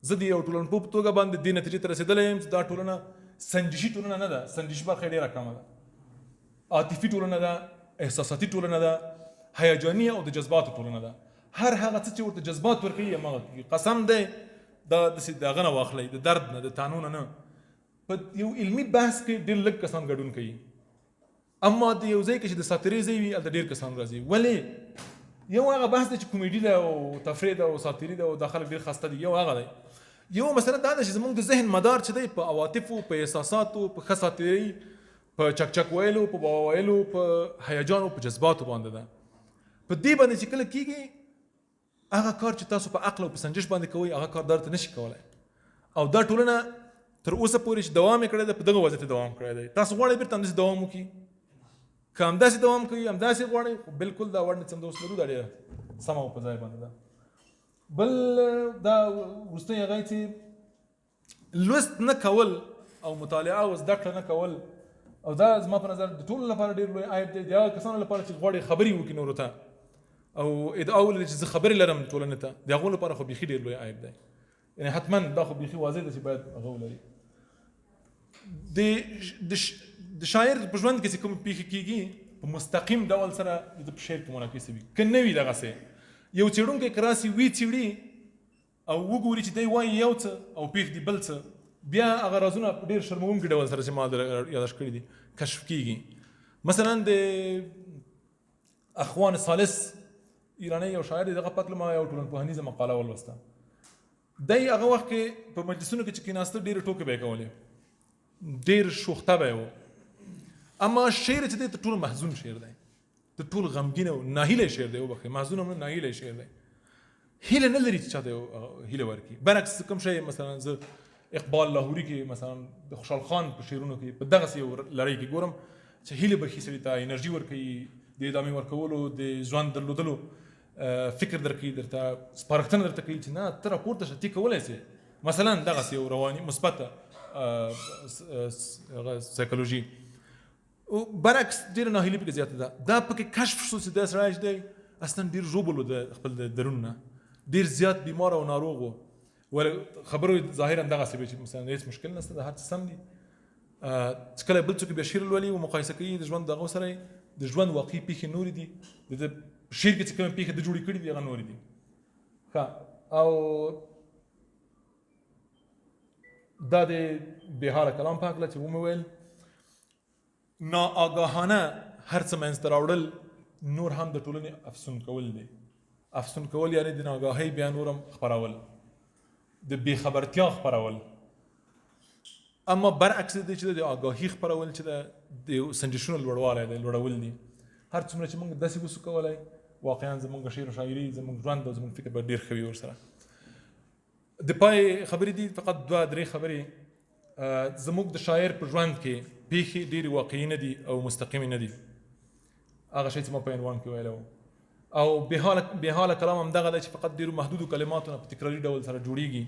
زه د یو ټولنپوه په توګه باندې دې نتیجې ته رسېدلی یم چې دا ټولنه سنجشي ټولنه نه ده، سنجشي برخه یې ډېره کمه ده، عاطفي ټولنه ده، احساساتي ټولنه ده، هیجاني او د جذباتو ټولنه ده. هر هغه څه چې ورته جذبات ورکوي هماغه کېږي. قسم دی دا داسې د هغه نه واخلئ، د درد نه، د تانو نه نه. په یو علمي بحث کې ډېر لږ کسان ګډون کوي، اما د یو ځای کې چې د ساتیرۍ ځای وي هلته ډېر کسان راځي. ولې؟ یو هغه بحث دی چې کومیډي ده او تفریح ده او ساتیري ده او دا خلک ډېر خسته دي، یو هغه دی. یو مسله دا ده چې زموږ د ذهن مدار چې دی په عواطفو، په احساساتو، په ښه ساتیرۍ، په چکچک ویلو، په باوا ویلو، په هیجان او په جذباتو باندې ده. په دې باندې چې کله کېږي هغه کار چې تاسو په عقل او په سنجش باندې کوئ هغه کار درته نشي کولی. او دا ټولنه تر اوسه پورې چې دوام یې کړی دی په دغه وضعیت دوام کړی دی. تاسو غواړئ بېرته همداسې دوام وکړي؟ که همداسې دوام کوي، همداسې غواړئ، خو بالکل دا وړ نه څه اوس لرو، دا ډېره سمه او په ځای باندې ده. بل دا وروستۍ هغه چې لوست نه کول او مطالعه او زده کړه نه کول، او دا زما په نظر د ټولو لپاره ډېر لوی عیب دی، د هغه کسانو لپاره چې غواړي خبرې وکړي نورو ته او ادعا ولري چې زه خبرې لرم ټولنې ته، د هغو لپاره خو بیخي ډېر لوی عیب دی. یعنې حتما دا خو بیخي واضح ده چې باید هغه ولري. د شاعر په ژوند کې چې کوم پېښې کېږي په مستقیم ډول سره د ده په شعر کې منعکسې وي، که نه وي دغسې یو څېړونکی که راسي ویې څېړي او وګوري چې دی وایي یو څه او پېښ دي بل څه، بیا هغه رازونه په ډېر شرموونکي ډول سره چې ما یادښت کړي دي کشف کېږي. مثلا د اخوان ثالث ایرانی یو شاعر دی، دغه په هکله ما یو ټولنپوهنیزه مقاله ولوسته. دی هغه وخت کې په مجلسونو کې چې کېناسته، ډېرې ټوکې به یې کولې، ډېر شوخته به یې و، اما شعر چې دی تر ټولو محزون شعر دی، تر ټولو غمګین او ناهیلی شعر دی. وبخښئ، محزون هم نه، ناهیلی شعر دی. هیله نه لري چې چاته یو هیله ورکړي. برعکس کوم شی، مثلا زه اقبال لاهوري کې، مثلا د خوشحال خان په شعرونو کې په دغسې یو لړۍ کې ګورم چې هیله بښي سړي ته، انرژي ورکوي، د ادامې ورکولو، د ژوند درلودلو فکر درکوي، درته سپارښتنه درته کوي چې نه، ته راپورته شه، ته کولی شې. مثلا دغسې یو رواني مثبته هغه سایکولوژي. او برعکس ډېره ناهیلي پکې زیاته ده. دا پکې کشف شو چې دا سړی چې دی اصلا ډېر ژوبل و، د خپل د درون نه ډېر زیات بیمار او ناروغ و. ولې خبرو ظاهرا دغسې وي چې مثلا هېڅ مشکل نشته، د هر څه سم دي. چې کله بل څوک بیا شعر لولي او مقایسه کوي د ژوند دغه سره، د ژوند واقعي پیښې نورې دي، د ده شعر کې چې کومې پیښې ده جوړې کړې دي هغه نورې دي. ښه، او دا د بېحاله کلام په هکله چې ومې ویل، ناآګاهانه هر څه منځته راوړل نور هم د ټولنې افسون کول دي. افسون کول یعنې د ناګاهۍ بیا نور هم خپرول، د بېخبرتیا خپرول. اما برعکس د دې چې د آګاهي خپرول چې د سنجشونو لوړوالی دی، لوړول دي. هر څومره چې موږ داسې وسو کولی، واقعا زموږ شعر او شاعري، زموږ ژوند او زموږ فکر به ډېر ښه وي ورسره. د پای خبرې دي فقط دوه درې خبرې. زموږ د شاعر په ژوند کې پیښې ډېرې واقعي نه دي او مستقیمې نه دي، هغه شی چې ما په عنوان کې ویلی و. او بېحاله کلام هم دغه دی چې فقط ډېرو محدودو کلماتو نه په تکراري ډول سره جوړیږي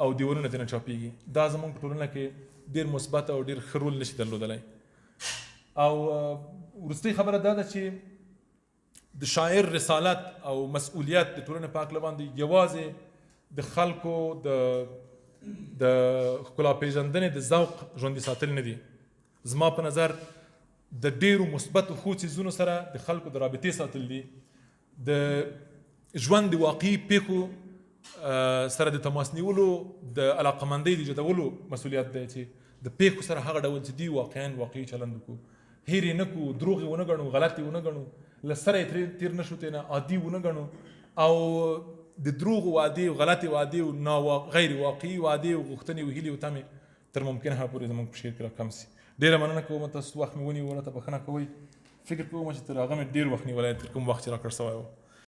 او دیوالونه ترې نه چاپیږي. دا زموږ په ټولنه کې ډېر مثبت او ډېر ښه رول نشي درلودلی. او وروستۍ خبره دا ده چې د شاعر رسالت او مسؤلیت د ټولنې په هکله باندې یوازې د خلکو د ښکلا پېژندنې د ذوق ژوندي ساتل نه دي. زما په نظر د ډېرو مثبتو ښو څیزونو سره د خلکو د رابطې ساتل دي، د ژوند د واقعي پیښو سره د تماس نیولو، د علاقمندۍ د ایجادولو مسؤلیت دی چې د پیښو سره هغه ډول چې دی واقعا واقعي چلند وکړو، هېر یې نه کړو، دروغ یې ونه ګڼو، غلط یې ونه ګڼو، له سره یې ترې تېر نه شو، ترې نه عادي ونه ګڼو، او د دروغو وعدې او غلطې وعدې او غیر واقعي وعدې او غوښتنې او هیلې او تمې تر ممکنه حده پورې زموږ په شعر کې راکم سي. ډېره مننه کوم تاسو، وخت مې ونیو، راته بښنه کوئ. فکر کوم چې تر هغه مې ډېر وخت نیولی تر کوم وخت چې راکړ سوی و.